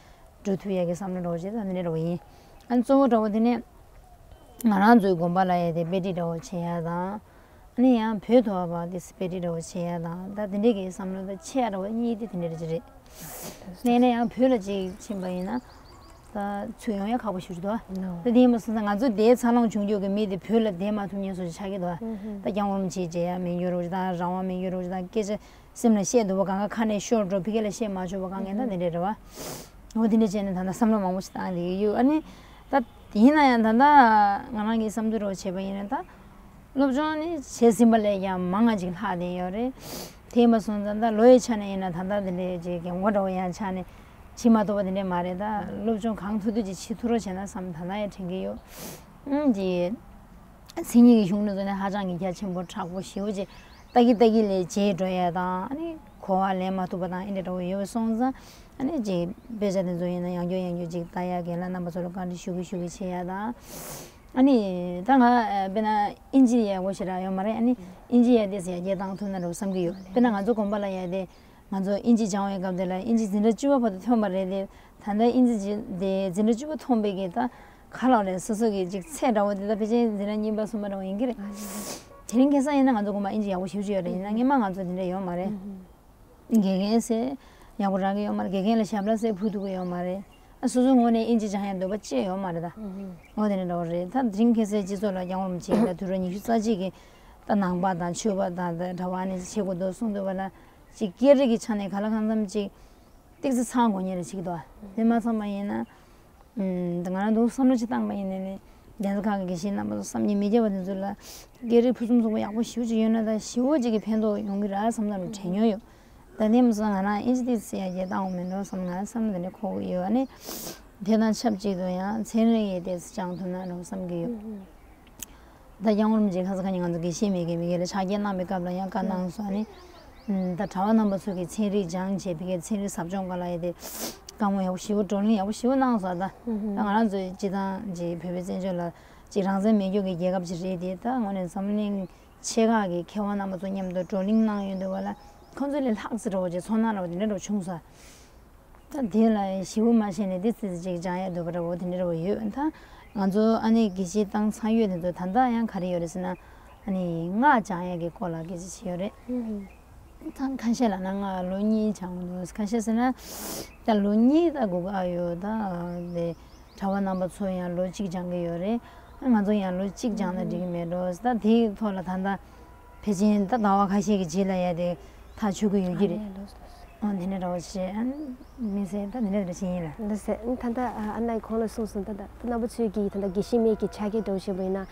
འགྲོ་ཐུབ་ཡ་གི་བསམ་བློ་འདྲ་བོ་ཅིག་ད་དེ་འདྲ་འདྲ་བོ་ཡིན། ཨ་ནི་གཙོ་བོ་འདྲ་བོ་དེ་ནས་ང་རང་ཚོའི་དགོན་པ་ལ་ཡ་དེ་དཔེ་ཁྲིད་འདྲ་བོ་བྱེད་ཡ་དང་། ཨ་ནི་ཡང་བོད་ཐོག་པ་དེ་དཔེ་ཁྲིད་འདྲ་བོ་བྱེད་ཡ་དང་ད་དེ་འདྲ་གི་བསམ་བློ་ད་ཆེ་ཡ་འདྲ་བོ་གཉིས་དེ་དེ་འདྲ་ཅིག་རེད། ནས་ནས་ཡང་བོད་ལ་ཅིག་ཕྱིན་པ་ཡིན་ན། ད་ཚུར་ཡོང་ཡ་ཁག་པོ་ཞིག་འདུག་ད་དེ་ཡིན་པ་སོང་ཙང་ང་ཚོ་དེའི་འཚར་ལོངས་བྱུང་རྒྱུ་གི་མི་དེ་བོད་ལ་བསྡད་མ་ཐུབ་མཁན་བཟོ་ཞིག་ཆགས་ཀྱི་འདུག་ད་སྐྱབས་མགོན་རིན་པོ་ཆེ་མཇལ་ཡ་མེད་རྒྱུ་རོགས་ཅིག་དང་རང་དབང་མེད་རྒྱུ་རོགས་ཅིག་དང་སྐད་ཆ་སེམས་ལ་བཤད་འདུག་པ་གང་ག་ཁ་ནས་ཤོར་འགྲོ་ཕ་གི་ལ་བཤད་མ་ཆོག་པ་གང་ཡིན་ད་དེ་འདྲས་རེད་བ། འོ་དེ་འདྲས་བྱས་ནས་ད་ལྟ་བསམ་བློ་མང་པོ་ཞིག་བཏང་བསྡད་ཀྱི་ཡོད། ཨ་ནི་ད་ཡིན་ན་ཡང་ད་ལྟ་ང་རང་གི་བསམ་ཚུལ་རོགས་བྱས་པ་ཡིན་ན་ད། སློབ་སྦྱོང་ནི་བྱས་ཟིན་པ་ལས་ཀྱང་མང་ང་ཅིག་ལྷག་བསྡད་ཡོད་རེད། དེ་མ་སོང་ཙང་ད་ལོ་ཡི་ཆ་ནས་ཡིན་ན་ད་ལྟ་འདི་འདྲའི་ཅིག་རྒན་གོག་འདྲ་བོ་ཡང་ཆགས་ནས་བྱེད་མ་ཐུབ་པ་དེ་འདྲས་མ་རེད། ད་སློབ་སྦྱོང་གང་ཐུབ་ཐུབ་ཅིག་བྱེད་ཐུབ་རོགས་བྱས་ན་བསམ་ད་ལྟ་ཡང་དྲན་གྱི་ཡོད། ཨང་ཅིག་མཚན་ཉིད་ཀྱི་གཞུང་ནས་བཟུང་ནས་ཧ་ཅང་གི་རྒྱ་ཆེན་པོ་དྲག་པོ་ཞེ་པོ་ཅིག་ལྟ་གི་ལྟ་གི་ལས་བརྗེད་འགྲོ་ཡ་དང་ཨ་ནི་གོ་བ་ལེན་མ་ཐུབ་པ་དང་ཨེ་འདྲ་འདྲ་བོ་ཡོད་པ་སོང་ཙང་ཨ་ནི་ཅིག་དཔེ་ཆ་དེ་ཚོ་ཡིན་ན་ཡང་བསྐྱར་ཡང་བསྐྱར་ཅིག་ལྟ་ཡ་རྒན་ལགས་རྣམ་པ་ཚོ་ལ་བཀའ་འདྲི་ཞུ་གི་ཞུ་གི་བྱེད་ཡ་དང་། ཨ་ནི་ད་ང་དཔེར་ན་ཨིན་ཇི་ཡག་པོ་ཞེ་དྲག་ཡོད་མ་རེད། ཨ་ནི་ཨིན་ཇི་ཡ་དེ་ཟེར་ཡ་སྐད་བཏང་ཐུབ་ན་རོགས་བསམ་གྱི་ཡོད། དཔེར་ན་ང་ཚོ་དགོན་པ་ལ་ཡ་དེ་ང་ཚོ་ཨིན་ཇི་སྦྱང་བའི་སྐབས་དེ་ལ་ཨིན་ཇི་འཛིན་གྲྭ་བཅུ་པ་བར་དུ་ཐོན་པ་རེད་དེ། ད་ལྟ་ཨིན་ཇི་དེ་འཛིན་གྲྭ་བཅུ་པ་ཐོན་པའི་གི་ད་ག་ལ་རེད་སོ་སོ་གི་ཅིག་ཚད་འདྲ་བོ་དེ་ད་ཕལ་ཆེར་འཛིན་གྲྭ་གཉིས་པ་གསུམ་པ་འདྲ་བོ་ཡིན་གྱི་རེད། དེ་རིང་ཁ་སང་ཡིན་ན་ང་ཚོ་དགོན་པ་ཨིན་ཇི་ཡག་པོ་ཞེ་པོ་ཅིག་ཡོད་རེད། ཡིན་ན་སྔོན་མ་ང་ཚོ་དེ་འདྲ་ཡོད་མ་རེད། དགེ་རྒན་ཟེར་ཡག་པོ་རག་གི་ཡོད་མ་རེད། དགེ་རྒན་ལ་ཞབས་ལ་ཟེར་ཕུལ་ཐུབ་ཀྱི་ཡོད་མ་རེད། ཨ་སོ་སོའི་ངོས་ནས་ཨིན་ཇི་སྦྱང་ཡ་འདོད་པ་ཅི་ཡོད་མ་རེད་ད། འོ་དེ་ནས་འདྲ་བོ་རེད། ད་དེ་རིང་ཁ་སང་སྤྱི་ཚོགས་ལ་སྐྱབས་མགོན་རིན་པོ་ཆེ་གིས་ད་དུས་རབས་ཉི་ཤུ་རྩ་གཅིག་གི་ད་ནང་པ་དང་ཆོས་པ་དང་ད་གྲྭ་པ་ཨ་ནི་བྱེད་དགོས་འདུག་གསུངས་འདུག་པ་ལ་ཅིག་སྐད་རིགས་ཀྱི་ཆ་ནས་ག་ལ་གང་འཚམ་ཅིག་ཏོག་ཙམ་ཚང་དགོས་ངེས་རེད་བྱེད་ཀྱི་འདུག་དེ་མ་ཚང་པ་ཡིན་ན། ཨུམ། ད་ང་རང་འདུག་བསམ་བློ་ཅིག་བཏང་པ་ཡིན་ནའི་ནི། གདན་ས་ཁག་གི་དགེ་བཤེས་རྣམ་པ་ཚོ་བསམ་གྱིས་མི་ཁྱབ་པ་དེ་ཚོ་ལ། སྐད་རིགས་ཕུན་སུམ་ཚོགས་པ་ཡག་པོ་ཞེ་པོ་ཅིག་ཡོད་ན་ད་ཞེ་པོ་ཅིག་གི་ཕན་ཐོགས་ཡོང་གི་རེད་བསམ་བསམ་དྲན་མྱོང་ཡོད། ད་ནས་མ་སོང་ང་རང་ཨིན་ཇི་ཏོག་ཙམ་ཡར་རྒྱས་བཏང་དགོས་མེད་འགྲོ་བསམ་ང་རང་བསམ་བློ་དེ་འདྲ་འཁོར་གྱི་ཡོད། ཨ་ནི། དེ་དང་ཆབས་ཅིག་ཏུ་ཡང་ཚན་རིག་ཡི་ཏོག་ཙམ་སྦྱང་ཐུབ་ན་འགྲོ་བསམ་གྱི་ཡོད། ད་སྐྱབས་མགོན་རིན་པོ་ཆེ་ཁ་སང་ཁ་ཉིན་ང་ཚོ་དགེ་བཤེས་མེད་མཁན་མི་སྒེར་ལ་ཕྱག་འཁྱེར་གནང་བའི་སྐབས་ལ་ཡང་བཀའ་གནང་སོང་། ཨ་ནི། ད་གྲྭ་པ་རྣམ་པ་ཚོ་གིས་ཚན་རིག་སྦྱངས་བྱས་ཕ་གིའི་ཚན་རིག་ཟབ་སྦྱོང་སྒང་ལ་ཡ་དེ་བཀའ་མོལ་ཡག་པོ་ཞེ་པོ་བགྲོ་གླེང་ཡག་པོ་ཞེ་པོ་གནང་སོང་། ད་ད་ང་རང་ཚོའི་སྤྱི་བཏང་ཅིག་བོད་པའི་བཙན་བྱོལ་ལ་ཅིག་རང་བཙན་མེད་རྒྱུ་གི་རྒྱལ་ཁབ་ཅིག་རེད་དེ། ད་དངོས་གནས་འཛམ་གླིང་ཆེ་ཁག་གི་མཁས་དབང་རྣམ་པ་ཚོ་མཉམ་དུ་བགྲོ་གླེང་གནང་ཡོང་དུས་བ་ལ་ཁོང་ཚོ་ལས་ལྷག་ཙམ་འདྲ་བོ་ཅིག་ཚོར་སྣང་འདྲ་བོ་དེ་འདྲ་འདྲ་བོ་བྱུང་སོང་། ད་དེ་ལ་ཞེ་པོ་མ་བྱས་ནས་དེ་ཙི་ཙི་ཅིག་སྦྱང་ཡ་འདོད་པ་འདྲ་བོ་དེ་འདྲ་འདྲ་བོ་ཡོད། ད་ང་ཚོ་ཨ་ནི་དགེ་བཤེས་བཏང་ཚར་ཡོད་དེ་ཚོ་ད་ལྟ་ཡང་ག་རེ་ཡོད་རེད་ཟེར་ན། ཨ་ནི་སྔགས་སྦྱང་ཡ་གི་སྐོར་ལ་སྐད་ཆ་བྱས་ཡོད་རེད། ད་ཁ་ཤས་ལབ་ན་སྔགས་ལོ་གཉིས་སྦྱང་དགོས་འདུག་ཁ་ཤས་ཟེར་ན་ད་ལོ་གཉིས་ད་དགོས་ཀྱི་ཨ་ཡོད། ད་དེ་གྲྭ་པ་རྣམ་པ་ཚོ་ཡང་ལོ་གཅིག་སྦྱང་གི་ཡོད་རེད། ང་ཚོ་ཡང་ལོ་གཅིག་སྦྱང་ན་འགྲིག་གི་མེད་འགྲོ། ད་དེའི་ཐོག་ལ་ད་ལྟ། ཕལ་ཆེར་ད་ཟླ་བ་ཁ་ཤས་ཀྱི་རྗེས་ལ་ཡ་དེ་ཐག་ཆོད་ཀྱི་ཡོད་ཀྱི་རེད། ཨ་ནི་འདི་འདྲ་འདྲ་བོ་བྱས། ཨ་ནི་མི་ཟེར་ད་འདི་འདྲ་འདྲ་བྱས་ཡིན་ལ། འདི་ཟེར་ཨ་ནི་ད་ལྟ་ཨ་ཨ་ནེ་གོང་ལ་གསུངས་སོང་། ད་ལྟ་རྣམ་པ་ཚོས་ཀྱིས་ད་ལྟ་དགེ་བཤེས་མའི་གི་ཕྱག་འཁྱེར་འདྲ་བོ་བྱས་པ་ཡིན་ན།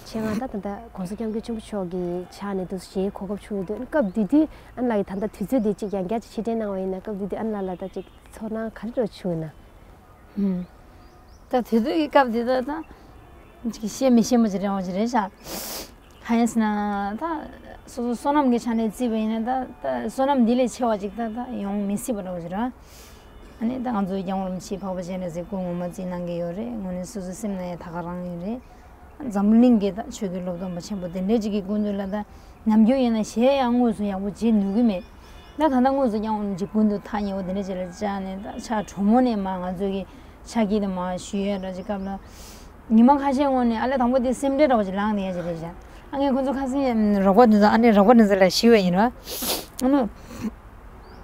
ཆེད་མངགས་ད་ད་ལྟ་༸གོང་ས་༸སྐྱབས་མགོན་ཆེན་པོ་མཆོག་གི་ཕྱག་ནས་འདུག་ཞེས་གོ་སྐབས་བྱུང་ཡོད་དུས། ཨ་ནི་སྐབས་དེ་དུས་ཨ་ནི་ལགས་ཀྱིས་ད་ལྟ་དུས་ཚོད་དེ་གཅིག་ཡང་བསྐྱར་ཅིག་ཕྱིར་དྲན་གནང་བ་ཡིན་ན། སྐབས་དེ་དུས་ཨ་ནི་ལགས་ལ་ད་ཅིག་ཚོར་སྣང་ག་རེ་འདྲ་བོ་བྱུང་ཡོད་ན། ད་དེ་དུས་ཀྱི་སྐབས་དེ་དག་དང་། ཅིག་བཤད་མི་ཤེས་མོ་ཅིག་རེད་འོང་ཅིག་རེད་ཤག་གང་ཡིན་ཟེར་ན་ད། སོ་སོ་བསོད་ནམས་ཀྱི་ཆ་ནས་བརྩིས་པ་ཡིན་ན་ད་ད་བསོད་ནམས་འདི་ལས་ཆེ་བ་ཅིག་ད་ད་ཡོང་མི་སྲིད་པ་འདྲ་བོ་ཅིག་རེད། ཨ་ནི་ད་ང་ཚོའི་སྐྱབས་མགོན་རིན་པོ་ཆེ་འཕགས་པ་སྤྱན་རས་གཟིགས་སྐུ་ངོ་མ་བརྩིས་གནང་གི་ཡོད་རེད། དངོས་གནས་སོ་སོའི་སེམས་ན་ཡང་ད་ག་རང་ཡོད་རེད། འཛམ་གླིང་གི་ད་ཆོས་ཀྱི་སློབ་སྟོན་པ་ཆེན་པོ་དེ་འདྲས་ཅིག་གི་སྐུ་མདུན་ལ་ད་ནམ་རྒྱུན་ཡིན་ན་གཞས་ཡང་དངོས་སུ་ཡག་པོ་བྱེད་ནུས་ཀྱི་མེད། ད་ད་ལྟ་དངོས་སུ་ཀྱང་ཅིག་སྐུ་མདུན་ཐག་ཉེ་བོ་དེ་འདྲ་ཅིག་ལ་བཅར་ནས་ད་ཕྱག་དྲོན་མོ་ནས་མར་ང་ཚོ་གི་ཕྱག་དཀྱིལ་དུ་མར་ཞུ་ཡས་འདྲ་ཅིག་སྐབས་ལ། ཉི་མ་ཁ་ཤས་སྔོན་ནས་ཨ་ལས་དང་པོ་དེ་སེམས་ཁྲལ་འདྲ་བོ་ཅིག་ལངས་ནས་ཡ་ཅིག་རེད་བཞག་ཨ་ངས་ཁོ་ཚོ་ཁ་སང་རོགས་པ་དེ་ཚོ་ཨ་ནི་རོགས་པ་དེ་ཚོ་ལ་ཞུས་པ་ཡིན་ར། ཨ་ནི།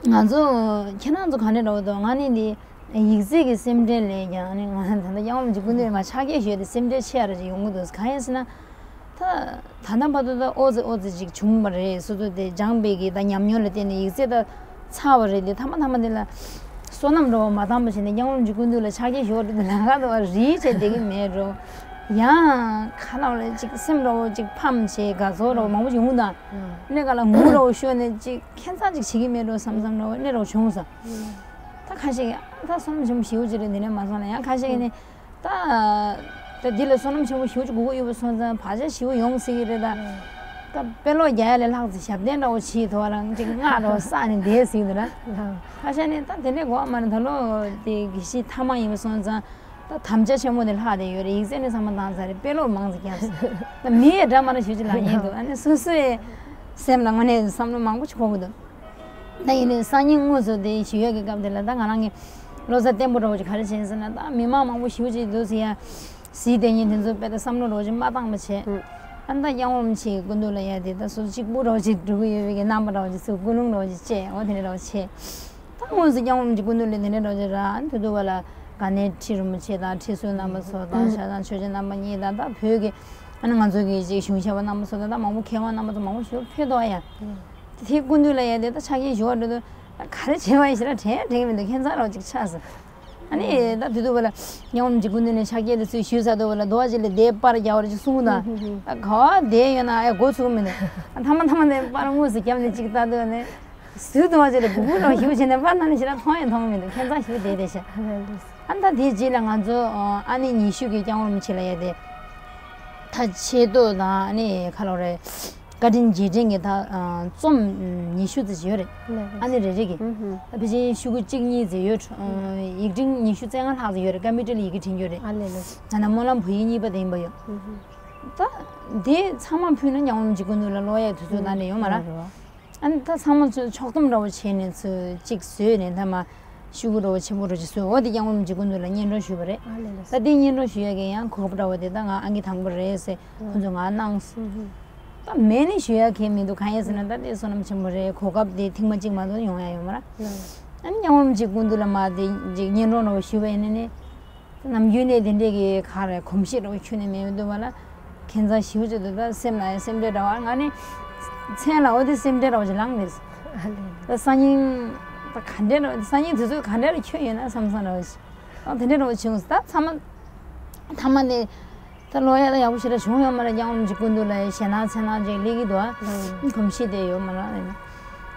ང་ཚོ་ཁྱེད་རང་ཚོ་ག་འདྲ་འདྲ་བོ་འདུག་ང་ནི་འདི་ཡིག་ཚད་ཀྱི་སེམས་ཁྲལ་ལས་ཀྱང་ཨ་ནི་ང་ད་ལྟ་ཡང་མཇུག་སྐུ་མདུན་མར་ཕྱག་འཁྱེར་ཞུས་ཏེ་སེམས་ཁྲལ་ཆེ་ཡ་ར་ཅིག་ཡོང་གི་འདུག་གང་ཡིན་ཟེར་ན། ད་ད་ལྟ་བར་དུ་ད་ཨོ་ཙི་ཨོ་ཙི་ཅིག་བྱུང་བ་རེད། སོ་སོ་དེ་སྦྱངས་པའི་གི་ད་ཉམས་མྱོང་ལ་བརྟེན་ནས་ཡིག་ཚད་ད་ཚར་བ་རེད་དེ། ཐ་མ་ཐ་མ་དེ་ལ་བསོད་ནམས་འདྲ་བོ་མ་བཏང་བ་བྱས་ནས་སྐྱབས་མགོན་རིན་པོ་ཆེ་སྐུ་མདུན་ལ་ཕྱག་འཁྱེར་ཞུ་བ་རེད་དེ་ལམ་ཁ་དུ་བ་རིལ་བྱས་བསྡད་ཀྱི་མེད་འགྲོ། ཡང་ཁ་ལག་ལ་ཅིག་སེམས་འདྲ་བོ་ཅིག་ཕམ་བྱས་དགའ་ཚོར་འདྲ་བོ་མང་པོ་ཅིག་ཡོང་དང་། གནས་ག་ལ་ངུ་འདྲ་བོ་ཤོར་ནས་ཅིག་ཁྱད་མཚར་ཅིག་བྱེད་ཀྱི་མེད་འགྲོ་བསམ་བསམ་འདྲ་བོ་གནས་འདྲ་བོ་བྱུང་སོང་། ད་ཁ་ཤས་ཀྱིས་ད་བསོད་ནམས་ཆེན་པོ་ཞེ་པོ་ཅིག་རེད་འདི་ནས་མ་སོང་ལ། ཡང་ཁ་ཤས་ཀྱིས་ནི། ད། ད་འདི་ལ་བསོད་ནམས་ཆེན་པོ་ཞེ་པོ་ཅིག་དགོས་ཀྱི་ཡོད་པ་སོང་ཙང་བག་ཆགས་ཞེ་པོ་ཡོང་སྲིད་ཀྱི་རེད་ད། ད་དཔེ་ཀློག་རྒྱག་ཡ་ལས་ལྷག་ཙམ་ཞབས་བརྟན་འདྲ་བོ་བྱེད་ཐུབ་པ་རང་ཅིག་སྔགས་འདྲ་བོ་བསགས་ནས་བསྡད་སྲིད་འདུག་ན། ཁ་ཤས་ནི་ད་དེ་འདྲས་དགོས་མ་རེད། ད་ལོ་དེ་དགེ་བཤེས་ཐ་མ་ཡིན་པ་སོང་ཙང་ ད་དམ་བཅའ་ཆེན་མོ་དེ་ལྷག་བསྡད་ཡོད་རེད། ཡིག་ཚད་ནས་བསམ་བློ་བཏང་ཚར་རེད། དཔེ་ཀློག་མང་ཙམ་བརྒྱབ་སོང་། ད་མི་ཡི་འདྲ་མ་འདྲ་ཞུ་ཅི་ལ་ཉན་འདུག་ཨ་ནི་སོ་སོའི་སེམས་ལ་དངོས་གནས་བསམ་བློ་མང་པོ་ཞིག་འཁོར་གི་འདུག་ད་ཡིན་ནའི་སང་ཉིན་དངོས་སུ་དེ་ཞུ་ཡས་ཀྱི་སྐབས་དེ་ལ་ད་ང་རང་གི་བློ་རྩ་བརྟན་པོ་འདྲ་བོ་ཅིག་ག་རེ་བྱས་ཟེར་ན། ད་མི་མང་མང་པོ་ཞེ་པོ་ཅིག་འདུག་ཟེར་ཡ། གཟིགས་བསྡད་མཁན་དེ་ཚོ་དཔེ་ད་བསམ་བློ་འདྲ་བོ་ཅིག་མ་བཏང་པ་བྱས། ཨ་ནི་ད་སྐྱབས་མགོན་རིན་པོ་ཆེའི་སྐུ་མདུན་ལ་ཡ་དེ་ད་སོ་སོ་གཅིག་པུ་འདྲ་བོ་ཅིག་འགྲོ་གི་ཡོད་པའི་གི་རྣམ་པ་འདྲ་བོ་ཅིག་ཚུར་ཀུན་སློང་འདྲ་བོ་ཅིག་བྱས། འོ་དེ་འདྲ་འདྲ་བོ་བྱས། ད་དངོས་སུ་སྐྱབས་མགོན་རིན་པོ་ཆེའི་སྐུ་མདུན་ལ་དེ་འདྲ་འདྲ་བོ་ཅིག་རག་དེ་དུས་བ་ལ་དགའ་ལྡན་ཁྲི་རིན་པོ་ཆེ་དང་ཁྲི་ཟུར་རྣམ་པ་ཚོ་དང་ཤར་ཐང་ཆོས་རྗེ་རྣམ་པ་གཉིས་དང་། ད་བོད་ཀྱི་ཨ་ནི་ང་ཚོ་གི་ཅིག་གཞུང་ཞབས་པ་རྣམ་པ་ཚོ་དང་། ད་མང་པོ་མཁས་དབང་རྣམ་པ་ཚོ་མང་པོ་ཞིག་ཕེབས་འདུག་ཨ་ཡ། དེ་སྐུ་མདུན་ལ་ཡ་དེ་ད་ཕྱག་འཁྱེར་ཞུ་བར་འགྲོ་དུས་ག་རེ་བྱས་པ་ཡིན་ཞེ་དྲག་དྲན་དྲན་གྱི་མི་འདུག་ཁྱད་མཚར་རོ་ཅིག་ཆགས་སོང་། ཨ་ནི་ད་དེ་དུས་བ་ལ་སྐྱབས་མགོན་རིན་པོ་ཆེའི་སྐུ་མདུན་ནས་ཕྱག་འཁྱེར་དེ་ཚུར་ཞུས་ཚར་དུས་བ་ལ་རྡོ་བ་ཅིག་ལ་དེ་པར་རྒྱག་པ་རེ་ཅིག་གསུངས་དང་། ཨ་ག་བ་དེ་ཡོད་ན་ཨེ་གོ་ཚུགས་མི་འདུག་ཨ་མཐའ་མ་མཐའ་མ་དེ་པར་དངོས་སུ་བརྒྱབ་ནས་ཅིག་ལྟ་དུས་ནས་ཟུར་དུ་བ་ཅིག་ལ་སྦུ་སྦུ་རང་ཞིབ་བྱས་ནས་པར་ནང་ནས་ཞེ་དྲག་མཐོང་ཡང་མཐོང་མི་འདུག་ཁྱད་མཚར་ཞིག་བསྡད་བསྡད་ཤག་ཨ་ནི་ད་དེའི་རྗེས་ལ་ང་ཚོ་ཨ་ནི་ཉི་ཤུ་གི་སྐྱབས་མགོན་རིན་པོ་ཆེ་ལ་ཡ་དེ་ད་ཆེ་མདོག་དང་ཨ་ནི་ཁ་ལོ་རེད། བཀའ་དྲིན་རྗེས་དྲན་གྱི་ད་ཨ་རྩོམ་ཉི་ཤུ་ཙམ་ཡོད་རེད། ལགས་ཨ་ནི་རེ་རེ་གི་ཨུ་ཧུམ། ད་ཕལ་ཆེར་ཤོག་གུ་གཅིག་གཉིས་ཙམ་ཡོད། ཨ་ཡིག་ཕྲེང་ཉི་ཤུ་རྩ་ལྔ་ལྷག་ཙམ་ཡོད་རེད། ཀམ་པུ་ཊར་ལ་ཡི་གེ་བྲིས་ཡོད་རེད། ཨ་ལས་ལགས། ད་ནི་སྨོན་ལམ་བོད་ཡིག་གཉིས་པ་དེ་ཡིན་པ་ཡོད། ཨུ་ཧུམ། ད་དེ་ཚང་མ་ཕུལ་ན་སྐྱབས་མགོན་རིན་པོ་ཆེའི་སྐུ་མདུན་ལ་ཀློག་ཡས་དུས་ཚོད་ད་ནས་ཡོད་མ་རེད། ཨ་ནི་ད་ཚང་མ་ཚོས་ཕྱོགས་བསྡོམས་འདྲ་བོ་བྱས་ནས་ཚོས་གཅིག་བཟོས་ནས་ད་མ་ཤོག་གུ་འདྲ་བོ་ཆེན་པོ་འདྲ་ཅིག་བཟོས། འོ་དེ་སྐྱབས་མགོན་རིན་པོ་ཆེའི་སྐུ་མདུན་ལ་སྙན་སྒྲོན་ཞུས་པ་རེད། ཨ་ལས་ལགས། ད་དེ་སྙན་སྒྲོན་ཞུ་ཡས་ཀྱི་ཡང་གོ་སྐབས་འདྲ་བོ་དེ་ད་ང་ཨང་ཀི་དང་པོ་རེད་ཟེར་ཁོང་ཚོས་ང་གནང་སོང་། ཨུ་ཧུམ། ད་མེད་ནས་ཞུ་ཡ་གང་ཡང་མི་འདུག་གང་ཡིན་ཟེར་ན་ད་དེ་བསོད་ནམས་ཆེན་པོ་རེད། གོ་སྐབས་དེ་ཐེངས་མ་གཅིག་མ་གཏོགས་ཡོང་ཡ་ཡོད་མ་རེད། ལགས། ཨ་ནི་སྐྱབས་མགོན་རིན་པོ་ཆེའི་སྐུ་མདུན་ལ་མ་དེ་ཅིག་སྙན་སྒྲོན་འདྲ་བོ་ཞུས་པ་ཡིན་ན་ནི། ནམ་རྒྱུན་ནས་དེ་འདྲས་ཀྱི་ག་རེ་གོམས་གཤིས་འདྲ་བོ་ཁྱོན་ནས་མེད་འདུག་བ་ལ། ཁྱད་མཚར་ཞེ་པོ་ཅིག་འདུག་ད་སེམས་ལ་སེམས་ཁྲལ་འདྲ་བ། ང་ནི་མཚན་ལ་འོ་དེ་སེམས་ཁྲལ་འདྲ་བོ་ཅིག་ལངས་ནས། ཨ་ལས། ད་སང་ཉིན་ད་ག་འདྲས་འདྲ་བོ། སང་ཉིན་དུས་ཚོད་ག་འདྲས་ལ་ཁྱོད་ཡོད་ན་བསམ་བསམ་འདྲ་བོ་ཅིག་ཨ་དེ་འདྲས་འདྲ་བོ་བྱུང་སོང་། ད་ཚང་མ་མཐའ་མ་ནས། ད་ཀློག་ཡ་ད་ཡག་པོ་ཞེ་དྲག་བྱུང་ཡོད་མ་རེད། སྐྱབས་མགོན་རིན་པོ་ཆེའི་སྐུ་མདུན་ལ་ཞེད་སྣང་འཚེར་སྣང་ཅིག་སླེབས་ཀྱི་འདུག་ཨ། ཨང་། གོམས་གཤིས་དེ་ཡོད་མ་རེད།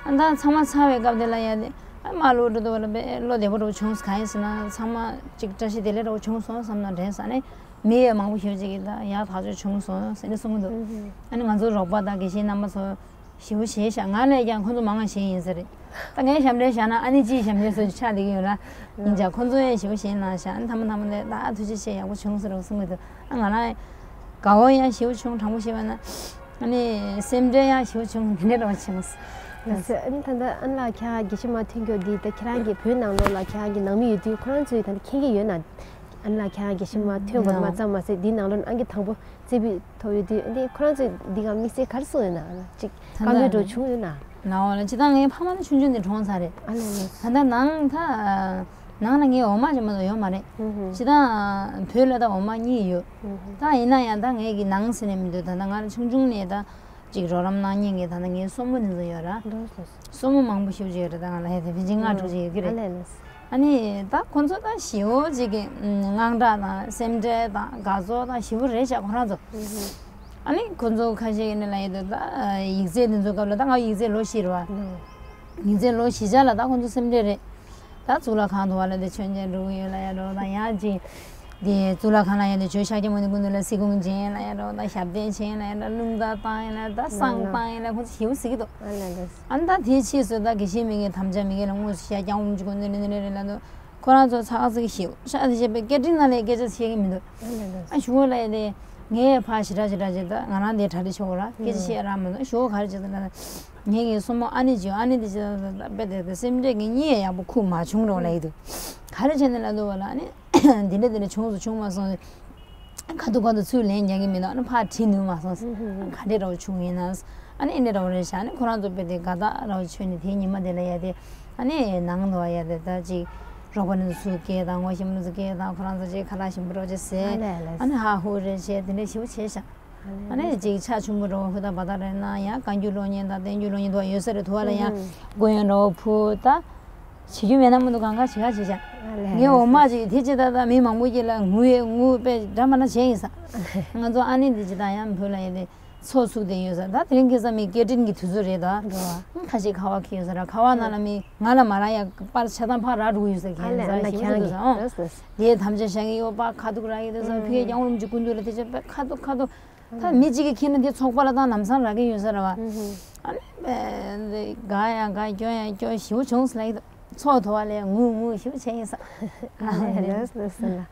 ཨ་ད་ཚང་མ་ཚར་བའི་སྐབས་དེ་ལ་ཡ་དེ་ཨ་མ་ཀློག་འགྲོ་དུས་ལ་དཔེ་བློ་བདེ་པོ་འདྲ་བོ་བྱུང་སོང་། གང་ཡིན་ཟེར་ན་ཚང་མ་ཅིག་བཀྲ་ཤིས་བདེ་ལེགས་འདྲ་བོ་བྱུང་སོང་བསམ་ན་དྲན་སོང་། ཨ་ནི་མི་ཡང་མང་པོ་ཞེ་པོ་ཅིག་གིས་ད་ཡག་ཐག་ཆོད་བྱུང་སོང་ཟེར་ནས་གསུང་གི་འདུག་ཨུ་ཧུ། ཨ་ནི་ང་ཚོ་རོགས་པ་དང་དགེ་བཤེས་རྣམ་པ་ཚོ། ཞེ་པོ་ཞེད་བཞག་ང་ལས་ཀྱང་ཁོང་ཚོ་མང་བ་ཞེད་ཡིན་ས་རེད། ད་ངས་ཞབས་འདྲེན་བཞག་ན་ཨ་ནེ་གཅིག་ཞབས་འདྲེན་སོགས་ཀྱི་ཆགས་བསྡད་ཀྱི་ཡོད་ལ། ཡིན་ཀྱང་ཁོང་ཚོ་ཡང་ཞེ་པོ་ཞེད་གནང་བཞག་ཨ་ནི་མཐའ་མ་མཐའ་མ་དེ་ད་ཐུགས་རྗེ་ཆེ། ཡག་པོ་བྱུང་ཟེར་རོགས་གསུང་གི་འདུག་ཨ་ང་རང་དགའ་བོ་ཡང་ཞེ་པོ་བྱུང་། དྲང་པོ་བཤད་པ་ན། ཨ་ནི་སེམས་ཁྲལ་ཡང་ཞེ་པོ་བྱུང་། དེ་འདྲ་འདྲ་བ་བྱུང་། ལགས་སོ། ཨ་ནི་ད་ལྟ་ཨ་ནེ་ལགས་ཁྱེད་རང་དགེ་བཤེས་མ་ཐོན་སྐྱོ་འདི་ད་ཁྱེད་རང་གི་བོད་ནང་ལོགས་ལ་ཁྱེད་རང་གི་ནང་མི་ཡོད་དུས་ཁོ་རང་ཚོས་ད་ལྟ་མཁྱེན་གྱི་ཡོད་ན། ཨ་ནེ་ལགས་ཁྱེད་རང་དགེ་བཤེས་མ་ཐོན་དགོས་མ་ཙམ་མ་ཟད་འདི་ནང་ལོགས་ཨང་ཀི་དང་པོ། རྩེ་ཕུད་ཐོབ་ཡོད་དུས་འདི་ཁོ་རང་ཚོས་འདི་ག་དམིགས་བསལ་ག་རེ་གསུངས་ཡོད་ན། ཅིག་ད་བཀའ་མོལ་འདྲ་བྱུང་ཡོད་ན། ནང་བ་ལ་ཅི་ད་ངའི་ཕ་མ་ནི་ཆུང་ཆུང་ནས་གྲོངས་ཚར་རེད། ཨ་ལས་ལས། ད་ལྟ་ནང་ད་ནང་ལ་ངའི་འོ་མ་ཅིག་མ་གཏོགས་ཡོད་མ་རེད། ཧུམ་ཧུམ། ཅི་ད་བོད་ལ་ད་འོ་མ་གཉིས་ཡོད། ཧུམ་ཧུམ། ད་ཡིན་ན་ཡང་ད་ངའི་གི་ནང་ཟེར་ནས་མི་འདུག་ད་ལྟ་ང་ལ་ཆུང་ཆུང་ནས་ད་ཅིག་རོགས་རམ་གནང་མཁན་གི་ད་ལྟ་ངའི་སྲུ་མོ་དེ་ཚོ་ཡོད་ར། ལགས་སོ། སྲུ་མོ་མང་པོ་ཞེ་པོ་ཅིག་ཡོད་རེད། ད་ང་ལ་ཧེ་དེ་ཕལ་ཆེར་ལྔ་དྲུག་ཅིག་ཡོད་ཀྱི་རེད། ཨ་ལས་ལས། ཨ་ནི་ད་ཁོང་ཚོ་ད་ཞེ་པོ་ཅིག་གི་དངངས་སྐྲག་དང་སེམས་ཁྲལ་དང་དགའ་ཚོར་དང་ཞེ་པོ་རེད་ཤག་ཁོ་རང་ཚོ། ཨ་ནི་ཁོང་ཚོ་ཁ་ཤས་ཀྱིས་ནི་ལབ་ཡོད་འདུག་ད་ཡིག་ཚད་དེ་ཚོའི་སྐབས་ལ་ད་ང་ཡིག་ཚད་ལོ་བཞི་རེད་བ། ཡིག་ཚད་ལོ་བཞི་ཆ་ལ་ད་ཁོང་ཚོ་སེམས་ཁྲལ་རེད། ད་གཙུག་ལག་ཁང་དུ་བ་ལ་དེ་མཆོད་མཇལ་འགྲོ་གི་ཡོད་ལབ་ཡ་འདྲ་བོ་དང་། ཡང་ཅིག་དེ་གཙུག་ལག་ཁང་ལ་ཡང་དེ་ཇོ་ཤཱཀྱ་མུ་ནི་སྐུ་མདུན་ལ་གཟིགས་སྐོང་བྱེད་ལབ་ཡ་འདྲ་བོ་དང་། ཞབས་བརྟན་བྱེད་ལབ་ཡ་འདྲ། རླུང་རྟ་བཏང་ཡ་ལབ་ཡ་འདྲ། བསང་བཏང་ཡ་ལབ་ཡ་ཁོང་ཚོ་ཞེ་པོ་གཟིགས་ཀྱི་འདུག་ཨ་ལས་ལས། ཨ་ནི་ད་དེའི་ཕྱིས་སུ་ད་དགེ་བཤེས་མི་གི་དམ་བཅའ་མི་གི་ལ་དངོས་སུ་བཤད། སྐྱབས་མགོན་རིན་པོ་ཆེ་ནི་ནི་རེད་ལབ་འདུག་ཁོ་རང་ཚོ་ཚགས་ཚིག་ཞིག་ཤག་དེ་བྱས་པའི་སྐད་འཕྲིན་ནང་ལས་སྐད་ཆ་བཤད་ཀྱི་མི་འདུག་ཨ་ལས་ལས། ཨ་ཞུ་བ་ལ་ཡ་དེ་ངས་ཕ་ཞེ་དྲག་ཞེ་དྲག་ཅིག་ད་ང་རང་དེ་གྲ་སྒྲིག་ཆོག་ར་སྐད་ཆ་བཤད་ར་མི་འདུག་ཞུ་བ་ག་རེ་བྱེད་ད་ལ་ངས་ངའི་སྲུ་མོ་ཨ་ནེ་ཅིག་ཨ་ནེ་དེ་ཅིག་ད་དཔེ་དེ་དེ་སེམས་ཁྲལ་གི་གཉིད་ཡག་པོ་ཁུག་མ་བྱུང་རོགས་ལབ་ཡི་འདུག་ག་རེ་བྱས་ནས་ལབ་འདུག་བ་ལ་ཨ་ནི། དེ་འདྲ་དེ་འདྲ་བྱུང་སོང་བྱུང་མ་སོང་། ཁ་ཐུག་ཁ་ཐུག་ཚུར་ལན་རྒྱག་གི་མི་འདུག་ཨ་ནི་ཕར་དྲི་ནུས་མ་སོང་། ཧུམ་ཧུམ་ཧུམ། ག་འདྲ་འདྲ་བོ་བྱུང་ཡིན་ན། ཨ་ནི་ཨེ་འདྲ་འདྲ་བོ་རེད་ཤག་ཨ་ནི་ཁོ་རང་ཚོ་དཔེ་དེ་དགའ་ཐག་འདྲ་བོ་ཆོད་ནས་དེའི་ཉི་མ་དེ་ལ་ཡ་དེ། ཨ་ནི་ནང་དུ་ཡ་དེ་ད་ཅིག་རོགས་པ་ནི་ཚོ་སྐད་དང་ངོ་ཤེས་མི་ཚོ་སྐད་དང་ཁོ་རང་ཚོ་ཅིག་ཁ་ལག་ཞིམ་པོ་འདྲ་བོ་ཅིག་ཟས། ཨ་ལས་ལས། ཨ་ནི་ཧ་ཧུ་རེ་བྱས་དེ་འདྲ་ཞེ་པོ་བྱས་ཤག་ཨ་ནི་ཅིག་ཕྱག་ཆུང་པོ་འདྲ་བོ་ཧུར་ཐག་འབད་ཐག་རེད་ན་ཡང་བཀའ་འགྱུར་ཀློག་མཁན་དང་བསྟན་འགྱུར་ཀློག་མཁན་དུ་ཡོད་ས་རེད། དུ་བ་ལ་ཡང་སྐུ་ཡོན་འདྲ་བོ་ཕུལ་ད། བྱེད་རྒྱུ་མེད་ན་མི་འདུག་གང་ག་བྱེད་ག་བྱེད་བྱ། ངའི་འོ་མ་ཅིག་དེ་ཅི་ད་ད་མི་མང་པོ་ཅིག་ལ་ངུ་ཡས་ངུ་དཔེ་འདྲ་མ་འདྲ་བྱས་ཡིན་ས། ང་ཚོ་ཨ་ནེ་འདི་ཅི་ད་ཡང་བོད་ལ་ཡོད་དེ་ཚོགས་ཚུགས་བསྡད་ཡོད་ས། ད་དེ་རིང་ཁ་སང་མི་སྐད་འཕྲིན་གྱི་དུས་ཚོད་རེད་ད། ཁ་ཤས་ཁ་བ་འཁྱེར་ཡོད་ས་ར། ཁ་བ་ནང་ལ་མི་ང་ལ་མ་རག་ཡ་པར་ཆ་ཚང་ཕར་རག་འགྲོ་གི་ཡོད་ས། ཁྱེད་ཚོ་ཞིག་འདུག་ས་ཨོ། དེ་དམ་བཅའ་བཞག་གི་ཡོད་པ་ཁ་ཐུག་རག་གི་འདུག་ས། ཕ་གིའི་སྐྱབས་མགོན་རིན་པོ་ཆེའི་སྐུ་མདུན་ལ་དེ་ཅི་དཔེ་ཁ་ཐུག་ཁ་ཐུག་ད་མི་གཅིག་གིས་ཁྱེར་ན་དེ་ཚོགས་པ་ལ་ད་ལམ་སང་རག་གི་ཡོད་ས་ར་བ། ཨ་ནི་དགའ་ཡང་དགའ་སྐྱོ་ཡང་སྐྱོ་ཞེ་པོ་བྱུང་ཟེར་ལབ་ཀྱི་འདུག་ཚོགས་ཐོག་ལ་ངུ་ངུ་ཞེ་པོ་བྱས་ཡིན་ས། ཨ་ནི་ལགས་ལགས་སོ་ལགས།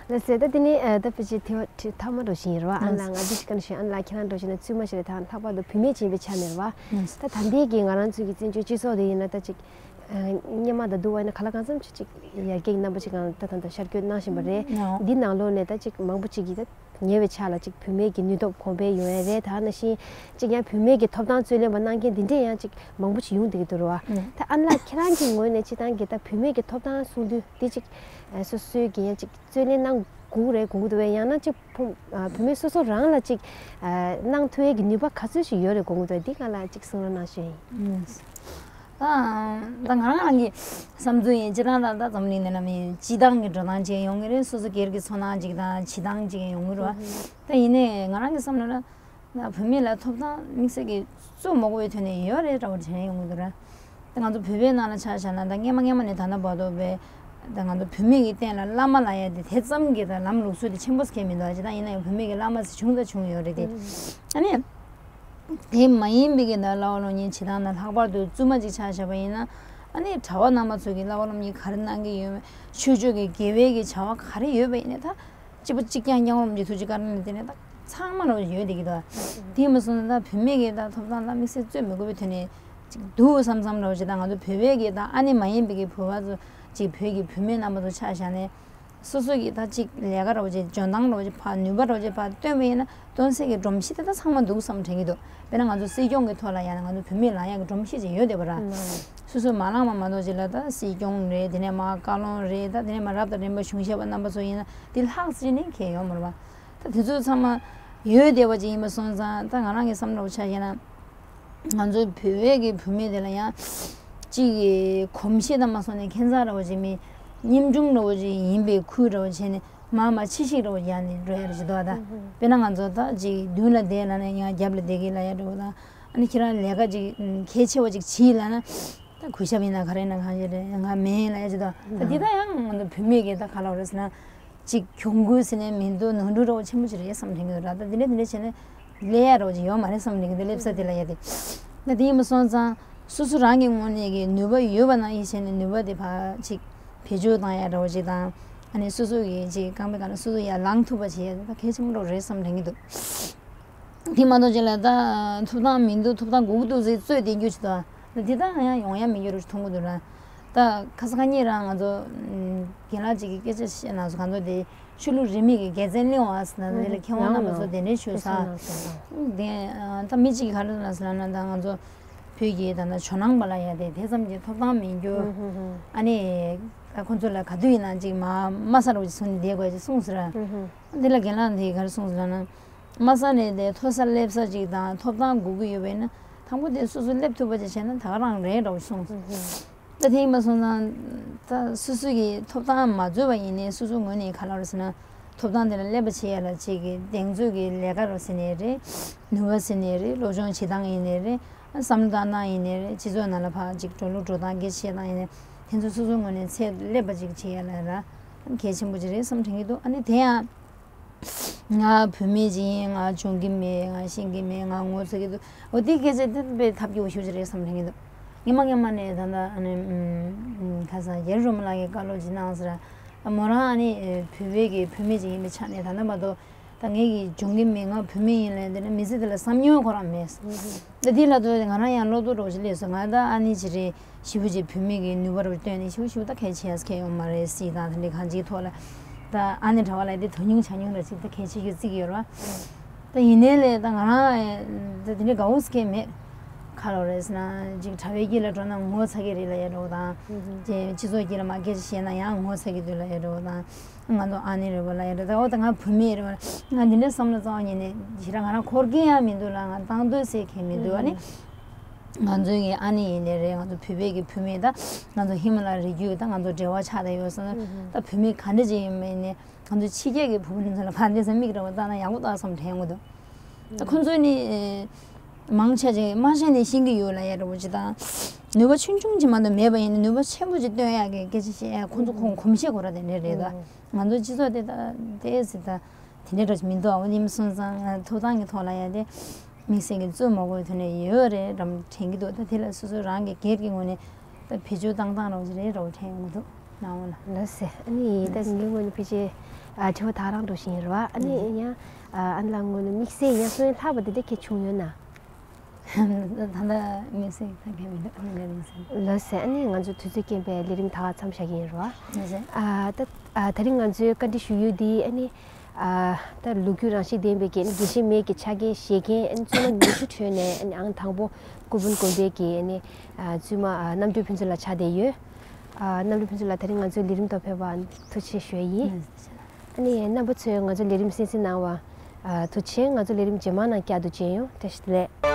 ལགས་སོ། ད་དེ་ནས་ཨ་ད་ཕལ་ཆེར་དེ་བ་ཁྲི་ཐ་མ་འགྲོ་བཞིན་ཡོད་རེད་བ། ཨ་ལགས། ལ་ང་འདི་ཅིག་ག་ནས་ཤེས། ཨ་ལ་ཁྱེད་རང་འགྲོ་བཞིན་ན་བཙུན་མ་ཞིག་རེད། ད་ལྷག་པར་དུ་བུད་མེད་ཅིག་ཡིན་པའི་ཆ་ནས་རེད་བ། ལགས་སོ། ད་ད་ལྟའི་གི་ང་རང་ཚོའི་གི་བཙན་བྱོལ་སྤྱི་ཚོགས་དེ་ཡིན་ན་ད་ཅིག་ཨ་སྔོན་མ་དང་བསྡུར་བ་ཡིན་ན་ག་ལ་གང་འཚམ་ཅིག་ཅིག་ཡར་རྒྱས་ཀྱི་རྣམ་པ་ཅིག་གང་ད་ད་ད་ཤར་བསྐྱོད་གནང་བཞིན་པ་རེད། ཨོ། འདི་ནང་ལོགས་ནས་ད་ཅིག་མང་པོ་ཅིག་གིས་ད་ཉེ་བའི་ཆར་ལ་ཅིག་བུད་མེད་ཀྱི་ནུས་སྟོབས་གོང་འཕེལ་ཡོང་ཡ་རེད། ད་ནང་བཞིན་ཅིག་ཡང་བུད་མེད་ཀྱི་ཐོབ་ཐང་རྩོད་ལེན་པ་གནང་མཁན་འདི་འདྲས་ཡང་ཅིག་མང་པོ་ཅིག་ཡོང་བསྡད་ཀྱི་འདུག་རེད་བ། ཨུམ། ད་ཨ་ལ་ཁྱེད་རང་གི་ངོས་ནས་སྤྱིར་བཏང་གི་ད་བུད་མེད་ཀྱི་ཐོབ་ཐང་གསུང་དུས་འདི་ཅིག་ཨ་སོ་སོའི་གི་ཡང་ཅིག་རྩོད་ལེན་གནང་དགོས་རེད་དགོངས་ཀྱི་འདུག་བས། ཡང་ན་ཅིག་ཕུང་ཨ་བུད་མེད་སོ་སོ་རང་ལ་ཅིག་ཨ་གནང་ཐུབ་ཡས་ཀྱི་ནུས་པ་ག་ཚོད་ཅིག་ཡོད་རེད་དགོངས་ཀྱི་འདུག་འདི་སྒང་ལ་ཅིག་གསུང་རོགས་གནང་ཞུ་ཡིན། ཨུམ། ད་ད་ང་རང་རང་གི་བསམ་ཚུལ་ཡིན། སྤྱིར་བཏང་ད་ད་འཛམ་གླིང་འདི་ན་མི་སྤྱི་བཏང་གི་འགྲོ་སྟངས་ཅིག་ཡོང་གི་རེད། སོ་སོ་སྒེར་གྱི་ཚོར་སྣང་ཅིག་དང་བྱེད་སྟངས་ཅིག་ཡོང་གི་རེད་བ། ཨུ་ཧུ། ད་ཡིན་ནའི་ང་རང་གི་བསམ་བློ་ལ་ད་བུད་མེད་ལ་ཐོབ་ཐང་དམིགས་བསལ་གྱི་བཙུགས་མ་དགོས་པའི་དོན་ནས་ཡོད་རེད་འདྲ་བོ་དྲན་ཡོང་གི་འདུག་ར། ད་ང་ཚོ་བོད་པའི་ནང་ལ་ཆ་བཞག་ན་ད་སྔོན་མ་སྔོན་མ་ནས་ད་ལྟ་བར་དུ་བས་ད་ང་ཚོ་བུད་མེད་ཀྱི་སྟེང་ལ་བླ་མ་ལབ་ཡ་དེ་དེ་ཙམ་གྱི་ད་ལམ་ལུགས་སྲོལ་དེ་ཆེན་པོ་ཟེར་མཁན་མི་འདུག་ཨ་ཅེ་ད་ཡིན་ན་ཡང་བུད་མེད་ཀྱི་བླ་མ་ཟེར་བྱུང་ད་བྱུང་ཡོད་རེད་དེ། ཨ་ནི། དེ་མ་ཡིན་པའི་གི་ད་བླ་མ་སློབ་གཉེར་བྱེད་སྟངས་ན་ལྷག་པར་དུ་བཙུན་མ་ཅིག་ཆ་བཞག་པ་ཡིན་ན། ཨ་ནི་གྲྭ་པ་རྣམ་པ་ཚོ་གི་བླ་མ་སློབ་གཉེར་ག་རེ་གནང་གི་ཡོད་མེད། ཆོས་ཕྱོགས་ཀྱི་དགེ་བའི་གི་བྱ་བ་ག་རེ་ཡོད་པ་ཡིན་ནའི་ད་གཅིག་པ་གཅིག་རྐྱང་རྐྱང་རོམ་གྱི་ཐུགས་རྗེ་བཀའ་དྲིན་ལ་བརྟེན་ནས་ད་ཚང་མ་རོ་ཡོད་བསྡད་ཀྱི་འདུག་དེ་མ་སོང་ད་བུད་མེད་ཀྱི་ད་ཐོབ་ཐང་ད་དམིགས་བསལ་རྩོད་མི་དགོས་པའི་དོན་ནས་ཅིག་འདུག་བསམ་བསམ་རོ་ཅིག་ད་ང་ཚོ་བོད་པའི་གི་ད་ཨ་ནི་མ་ཡིན་པའི་གི་བོད་པ་ཚོ་ཅིག་བོད་ཀྱི་བུད་མེད་རྣམ་པ་ཚོ་ཆ་བཞག་ནས། སོ་སོ་གིས་ད་ཅིག་ལས་ཀ་རོ་ཅིག་འཇོན་ཐང་རོ་ཅིག་ཕར་ནུས་པ་རོ་ཅིག་ཕར་བཏོན་པ་ཡིན་ན་བཏོན་སའི་གི་སྒྲོམ་གཞི་དེ་ད་ཚང་མ་འདུག་བསམ་དྲན་གྱི་འདུག་དཔེར་ན་ང་ཚོ་སྲིད་སྐྱོང་གི་ཐོག་ལ་ཡང་ང་ཚོ་བུད་མེད་ལངས་ཡག་གི་སྒྲོམ་གཞི་ཅིག་ཡོད་བསྡད་པ་ར། སོ་སོ་མ་ལངས་པ་མ་གཏོགས་ཅིག་ལ་ད་སྲིད་སྐྱོང་རེད། དེ་ནས་མར་བཀའ་བློན་རེད། ད་དེ་ནས་མར་རབ་དང་རིམ་པ་གཞུང་ཞབས་པ་རྣམ་པ་ཚོ་ཡིན་ན་དེ་ལྷག་ཅིག་ནི་གལ་ཡོད་མ་རེད་པ། ད་དེ་ཚོ་ཚང་མ་ཡོད་བསྡད་པ་ཅིག་ཡིན་པ་སོང་ཙང་ད་ང་རང་གི་བསམ་བློ་ཆ་བཞག་ན། ང་ཚོའི་བོད་པའི་གི་བུད་མེད་དེ་ལ་ཡང་གཅིག་གི་གོམས་གཤིས་དང་མ་སོང་ནས་ཁྱད་མཚར་འདྲ་བོ་ཅིག་མི་ཉམ་ཆུང་འདྲ་བོ་ཅིག་ཡིན་པའི་ཁུལ་འདྲ་བོ་བྱས་ནས་མར་མར་ཕྱི་བཤིག་འདྲ་བོ་ཡང་ནས་འགྲོ་ཡ་རེ་ཞིག་འདུག་ད། དཔེར་ན་ང་ཚོ་ད་ཅིག་མདུན་ལ་བསྡད་ལབ་ན་ཡང་རྒྱབ་ལ་བསྡད་ཀྱི་ལབ་ཡ་འདྲ་བོ་དང་། ཨ་ནི་ཁྱེད་རང་ལས་ཀ་ཅིག་གལ་ཆེ་བ་ཅིག་བྱེད་ལབ་ན་ད་གུས་ཞབས་ཡིན་ན་ག་རེ་ཡིན་ན་གང་ཞིག་རེད། ང་མིན་ལབ་ཡ་ཅིག་འདུག་ད་འདི་ད་ཡང་ང་ཚོ་བུད་མེད་ཀྱི་ད་ག་ལབ་རེད་ཟེར་ན། ཅིག་གྱོང་གུན་ཟེར་ནས་མི་འདུག་ནོར་འཁྲུལ་འདྲ་བོ་ཆེན་པོ་ཅིག་རེད་བསམ་དྲན་གྱི་འདུག་ར། ད་འདི་འདྲ་འདི་འདྲ་བྱས་ནས་ལས་ཡ་འདྲ་བོ་ཅིག་ཡོད་མ་རེད་བསམ་དྲན་གྱི་འདུག་སླེབས་ས་དེ་ལ་ཡ་དེ། ད་དེ་ཡིན་པ་སོང་ཙང་སོ་སོ་རང་གི་ངོས་ནས་ཀྱི་ནུས་པ་ཡོད་པ་ནང་བཞིན་བྱས་ནས་ནུས་པ་དེ་ཕར་ཅིག་བེད་སྤྱོད་བཏང་ཡ་འདྲ་བོ་ཅིག་དང་། ཨ་ནི་སོ་སོ་གི་ཅིག་རྐང་པའི་སྒང་ལ་སོ་སོ་ཡར་ལངས་ཐུབ་པ་བྱེད་ཡ་དེ་ད་གལ་ཆེན་པོ་འདྲ་བོ་རེད་བསམ་དྲན་གྱི་འདུག་དེ་མ་གཏོགས་ཅིག་ལ་ད་ཐོབ་ཐང་མི་འདུག་ཐོབ་ཐང་དགོས་ཀྱི་འདུག་ཟེར་རྩོད་བསྡད་རྒྱུ་ཅིག་འདུག་ད་འདི་ད་ཡང་ཡོང་ཡ་མེད་རྒྱུ་རེད་མཐོང་གི་འདུག་ར། ད་ཁ་སང་ཁ་ཉིན་རང་ང་ཚོ་ཨམ་རྒན་ལགས་ཅིག་གིས་སྐད་ཆ་བཤད་གནང་སོང་། ང་ཚོ་དེ་ཆོས་ལུགས་རིས་མེད་ཀྱི་དགེ་མཚན་གླེང་བ་ཟེར་ན་དེ་ལ་མཁས་དབང་རྣམ་པ་ཚོ་གདན་འདྲེན་ཞུས་ས། དེ་ད་མི་གཅིག་གིས་ག་རེ་གནང་སོང་ལབ་ན། ད་ང་ཚོ་བོད་ཀྱི་ད་ལྟ་ཇོ་ནང་པ་ལ་ཡ་དེ་དེ་ཙམ་གྱི་ཐོབ་ཐང་མེད་རྒྱུ། ཨ་ནི་ད་ཁོང་ཚོ་ལ་ག་དུས་ཡིན་ན་ཅིག་མ་དམའ་ས་རུ་ཅིག་སོང་ནས་བསྡད་དགོས་ཅིག་གསུངས་སོང་ར། དེ་ལ་རྒན་ལགས་དེས་ག་རེ་གསུངས་སོང་ལབ་ན། དམའ་ས་ནས་དེ་མཐོ་ས་སླེབས་ས་ཅིག་དང་ཐོབ་ཐང་དགོས་ཀྱི་ཡོད་པ་ཡིན་ན་དང་པོ་དེ་སོ་སོ་སླེབས་ཐུབ་པ་ཅིག་བྱས་ན་ད་ག་རང་རེད་འདྲ་བོ་གསུངས་སོང་། ད་དེ་ཡིན་པ་སོང་ཙང་ད་སོ་སོ་གི་ཐོབ་ཐང་མ་རྩོད་པ་ཡིན་ནའི་སོ་སོའི་ངོས་ནས་ག་ལབ་རེད་ཟེར་ན། ཐོབ་ཐང་དེ་ལ་སླེབས་པ་བྱེད་ཡ་ལ་ཅིག་གི་གདེང་ཚོད་ཀྱི་ལས་ཀ་རོ་ཟེར་ནའི་རེད། ནུས་པ་ཟེར་ནའི་རེད། སློབ་སྦྱོང་བྱེད་སྟངས་ཡིན་ནའི་རེད། བསམ་བློ་བཏང་སྟངས་ཡིན་ནའི་རེད། སྤྱི་ཚོགས་ནང་ལ་ཕར་ཅིག་འགྲོ་ལུགས་འགྲོ་སྟངས་སྐད་ཆ་བཤད་སྟངས་ཡིན་ནའི་དེ་ཚོ་སོ་སོའི་ངོས་ནས་ཚད་སླེབས་པ་ཅིག་བྱེད་ཡ་ལ་ར་གལ་ཆེན་པོ་ཅིག་རེད་བསམ་དྲན་གྱི་འདུག་ཨ་ནི་དེ་ཡང་། ང་བུད་མེད་ཅིག་ཡིན། ང་སྦྱོང་གི་མེད། ང་ཤེས་ཀྱི་མེད། ང་ངོ་ཚ་གི་འདུག་འོ་དེ་སྐད་ཆ་དེ་དཔེ་ཐབས་སྐྱོ་པོ་ཞེ་པོ་ཅིག་རེད་བསམ་དྲན་གྱི་འདུག་སྔོན་མ་སྔོན་མ་ནས་ད་ལྟ་ཨ་ནི་ཁ་སང་རྒྱལ་རོ་མ་ལགས་ཀྱིས་བཀའ་སློབ་ཅིག་གནང་ཟེར། མོ་རང་ཨ་ནི་བོད་པའི་གི་བུད་མེད་ཅིག་ཡིན་པའི་ཆ་ནས་ད་ལྟ་མ་གཏོགས་ད་ངས་ཀྱི་སྦྱོང་གི་མེད། ང་བུད་མེད་ཡིན་ལབ་དེ་ནི་མི་ཚེ་འདི་ལ་བསམ་མྱོང་ཁོ་རང་མེད། ད་དེ་ལ་ལྟོས་ཏེ་ང་རང་ཡང་བློ་དོགས་འདྲ་བོ་ཞིག་སླེབས་སོང་། ང་ད་ཨ་ནི་ཅིག་རེད། ཞེ་པོ་ཅིག་བུད་མེད་ཀྱི་ནུས་པ་རུ་བཏོན་ནས་ཞེ་པོ་ཞེ་པོ་ད་གལ་ཆེ་ཡ་གལ་ཡོད་མ་རེད་ཟེར་དང་། དེ་འདྲའི་གང་ཅིའི་ཐོག་ལ་ད་ཨ་ནེ་གྲྭ་པ་ལ་དེ་དོ་སྙིང་བྱ་སྙིང་འདྲ་ཅིག་ད་གལ་ཆེ་ཤོས་བརྩི་གི་ཡོད་རེད་བ། ད་ཡིན་ནའི་ལས་ད་ང་རང་ད་དེ་འདྲའི་དགའ་བོ་ཟེར་མཁན་མེད། ག་ལབ་རེད་ཟེར་ན་ཅིག་གྲྭ་པའི་དཀྱིལ་ལ་འགྲོ་ན་ངོ་ཚ་གི་རེད་ལབ་ཡ་འདྲ་བོ་དང་། ཅེས་སྤྱི་ཚོགས་དཀྱིལ་ལ་མར་སྐད་ཆ་བཤད་ན་ཡང་ངོ་ཚ་གི་འདུག་ལབ་ཡ་འདྲ་བོ་དང་། ང་ཚོ་ཨ་ནེ་རེད་པ་ལབ་ཡ་རེད། ད་འོ་ད་ང་བུད་མེད་རེད་པ། ང་འདི་འདྲའི་བསམ་བློ་རྩ་བ་ཉིད་ནས་ཞེ་དྲག་ང་རང་འཁོར་གྱི་ཡང་མི་འདུག་ལ། ང་བཏང་འདོད་ཟེར་མཁན་མི་འདུག་ཨ་ནི། ང་ཚོའི་གི་ཨ་ནེ་ཡིན་ནའི་རེད། ང་ཚོ་བོད་པའི་གི་བུད་མེད་ད་ང་ཚོ་ཧི་མ་ལ་ཡའི་རི་རྒྱུད་ད་ང་ཚོ་འབྲེལ་བ་ཆགས་བསྡད་ཡོད་ཟེར་ན། ད་བུད་མེད་ག་འདྲ་ཅིག་ཡིན་མིན་ནས་ང་ཚོ་ཕྱི་རྒྱལ་གི་བུ་མོ་ཚོ་ལ་ཕར་འདི་ཚོ་མིག་འདྲ་བོ་བལྟས་ན་ཡག་པོ་འདུག་བསམ་དྲན་ཡོང་གི་འདུག་ད་ཁོང་ཚོས་ནི་མང་ཆེ་ཅིག་མ་ཤེས་ནས་ཤེས་ཀྱི་ཡོད་ལབ་ཡ་འདྲ་བོ་ཅིག་དང་། ནུས་པ་ཆུང་ཆུང་ཅིག་མ་གཏོགས་མེད་པ་ཡིན་ན་ནུས་པ་ཆེན་པོ་ཅིག་བཏོན་ཡག་གི་སྐད་ཆ་བཤད་ཡ་ཁོང་ཚོ་ཁོང་གོམས་གཤིས་ཁོ་ར་དེ་འདྲ་རེད་ད། ང་ཚོ་སྤྱི་ཚོགས་དེ་ད་དེ་ཟེར་ད་དེ་འདྲ་འདྲ་ཅིག་མི་འདུག་ཨ་འོ་དེ་མ་སོང་ཙང་ཐོབ་ཐང་གི་ཐོག་ལ་ཡ་དེ་དམིགས་བསལ་གྱི་རྩོད་མ་དགོས་དོན་ནས་ཡོད་རེད་འདྲ་མ་དྲན་གྱི་འདུག་ད་དེ་ལ་སོ་སོ་རང་གི་སྒེར་གྱི་ངོས་ནས་ད་བེད་སྤྱོད་བཏང་སྟངས་འདྲ་བོ་ཅིག་རེད་འདྲ་བོ་དྲན་ཡོང་གི་འདུག་ནའོ་ལ། ལགས་སེ། ཨ་ནི་ད་ངའི་ངོས་ནས་ཕལ་ཆེར་ཨ་དྲི་བ་ད་རང་འགྲོ་བཞིན་ཡིན་རེད་བ། ཨ་ནི་ཡང་ཨ་ཨ་ནི་ལགས་ངོས་ནས་དམིགས་བསལ་ཡང་སོན་ལྷག་པ་དེ་འདྲ་གལ་བྱུང་ཡོད་ན། ད་ལྟ་དམིགས་བསལ་ད་གལ་མི་འདུག་ཨ་ནི་ལགས་དམིགས་བསལ། ལགས་སེ། ཨ་ནི་ང་ཚོ་དུས་ཚོད་རྐྱེན་པས་ལས་རིམ་ད་ག་མཚམས་བཞག་གི་ཡིན་རེད་བ། ལགས་སེ། ཨ་ད་ཨ་དེ་རིང་ང་ཚོའི་བཀའ་འདྲི་ཞུ་ཡུལ་འདི་ཨ་ནི། ཨ་ད་ལོ་རྒྱུས་རང་བཞིན་ལྡན་པའི་གི་ཨ་ནི་དགེ་བཤེས་མའི་གི་ཆ་རྐྱེན་བཞེས་མཁན་ཨ་ནི་བཙུན་མ་ཉི་ཤུ་ཁྲོད་ནས་ཨ་ནི་ཨང་དང་པོ་སྐུ་དཔོན་དགོན་པའི་གི་ཨ་ནི་ཨ་བཙུན་མ་ཨ་རྣམ་གྲོལ་ཕུན་ཚོགས་ལགས་ཆགས་བསྡད་ཡོད། ཨ་རྣམ་གྲོལ་ཕུན་ཚོགས་ལགས་དེ་རིང་ང་ཚོའི་ལས་རིམ་ཐོག་ཕེབས་པར་ཐུགས་རྗེ་ཆེ་ཞུ་ཡ་ཡིན། ཨ་ནི་རྣམ་པ་ཚོས་ང་ཚོའི་ལས་རིམ་གསན་གཟིགས་གནང་བར་ཨ་ཐུགས་རྗེ་ཆེ། ང་ཚོའི་ལས་རིམ་རྗེས་མ་ནང་བསྐྱར་དུ་མཇལ་ཡོང་། བཀྲ་ཤིས་བདེ་ལེགས།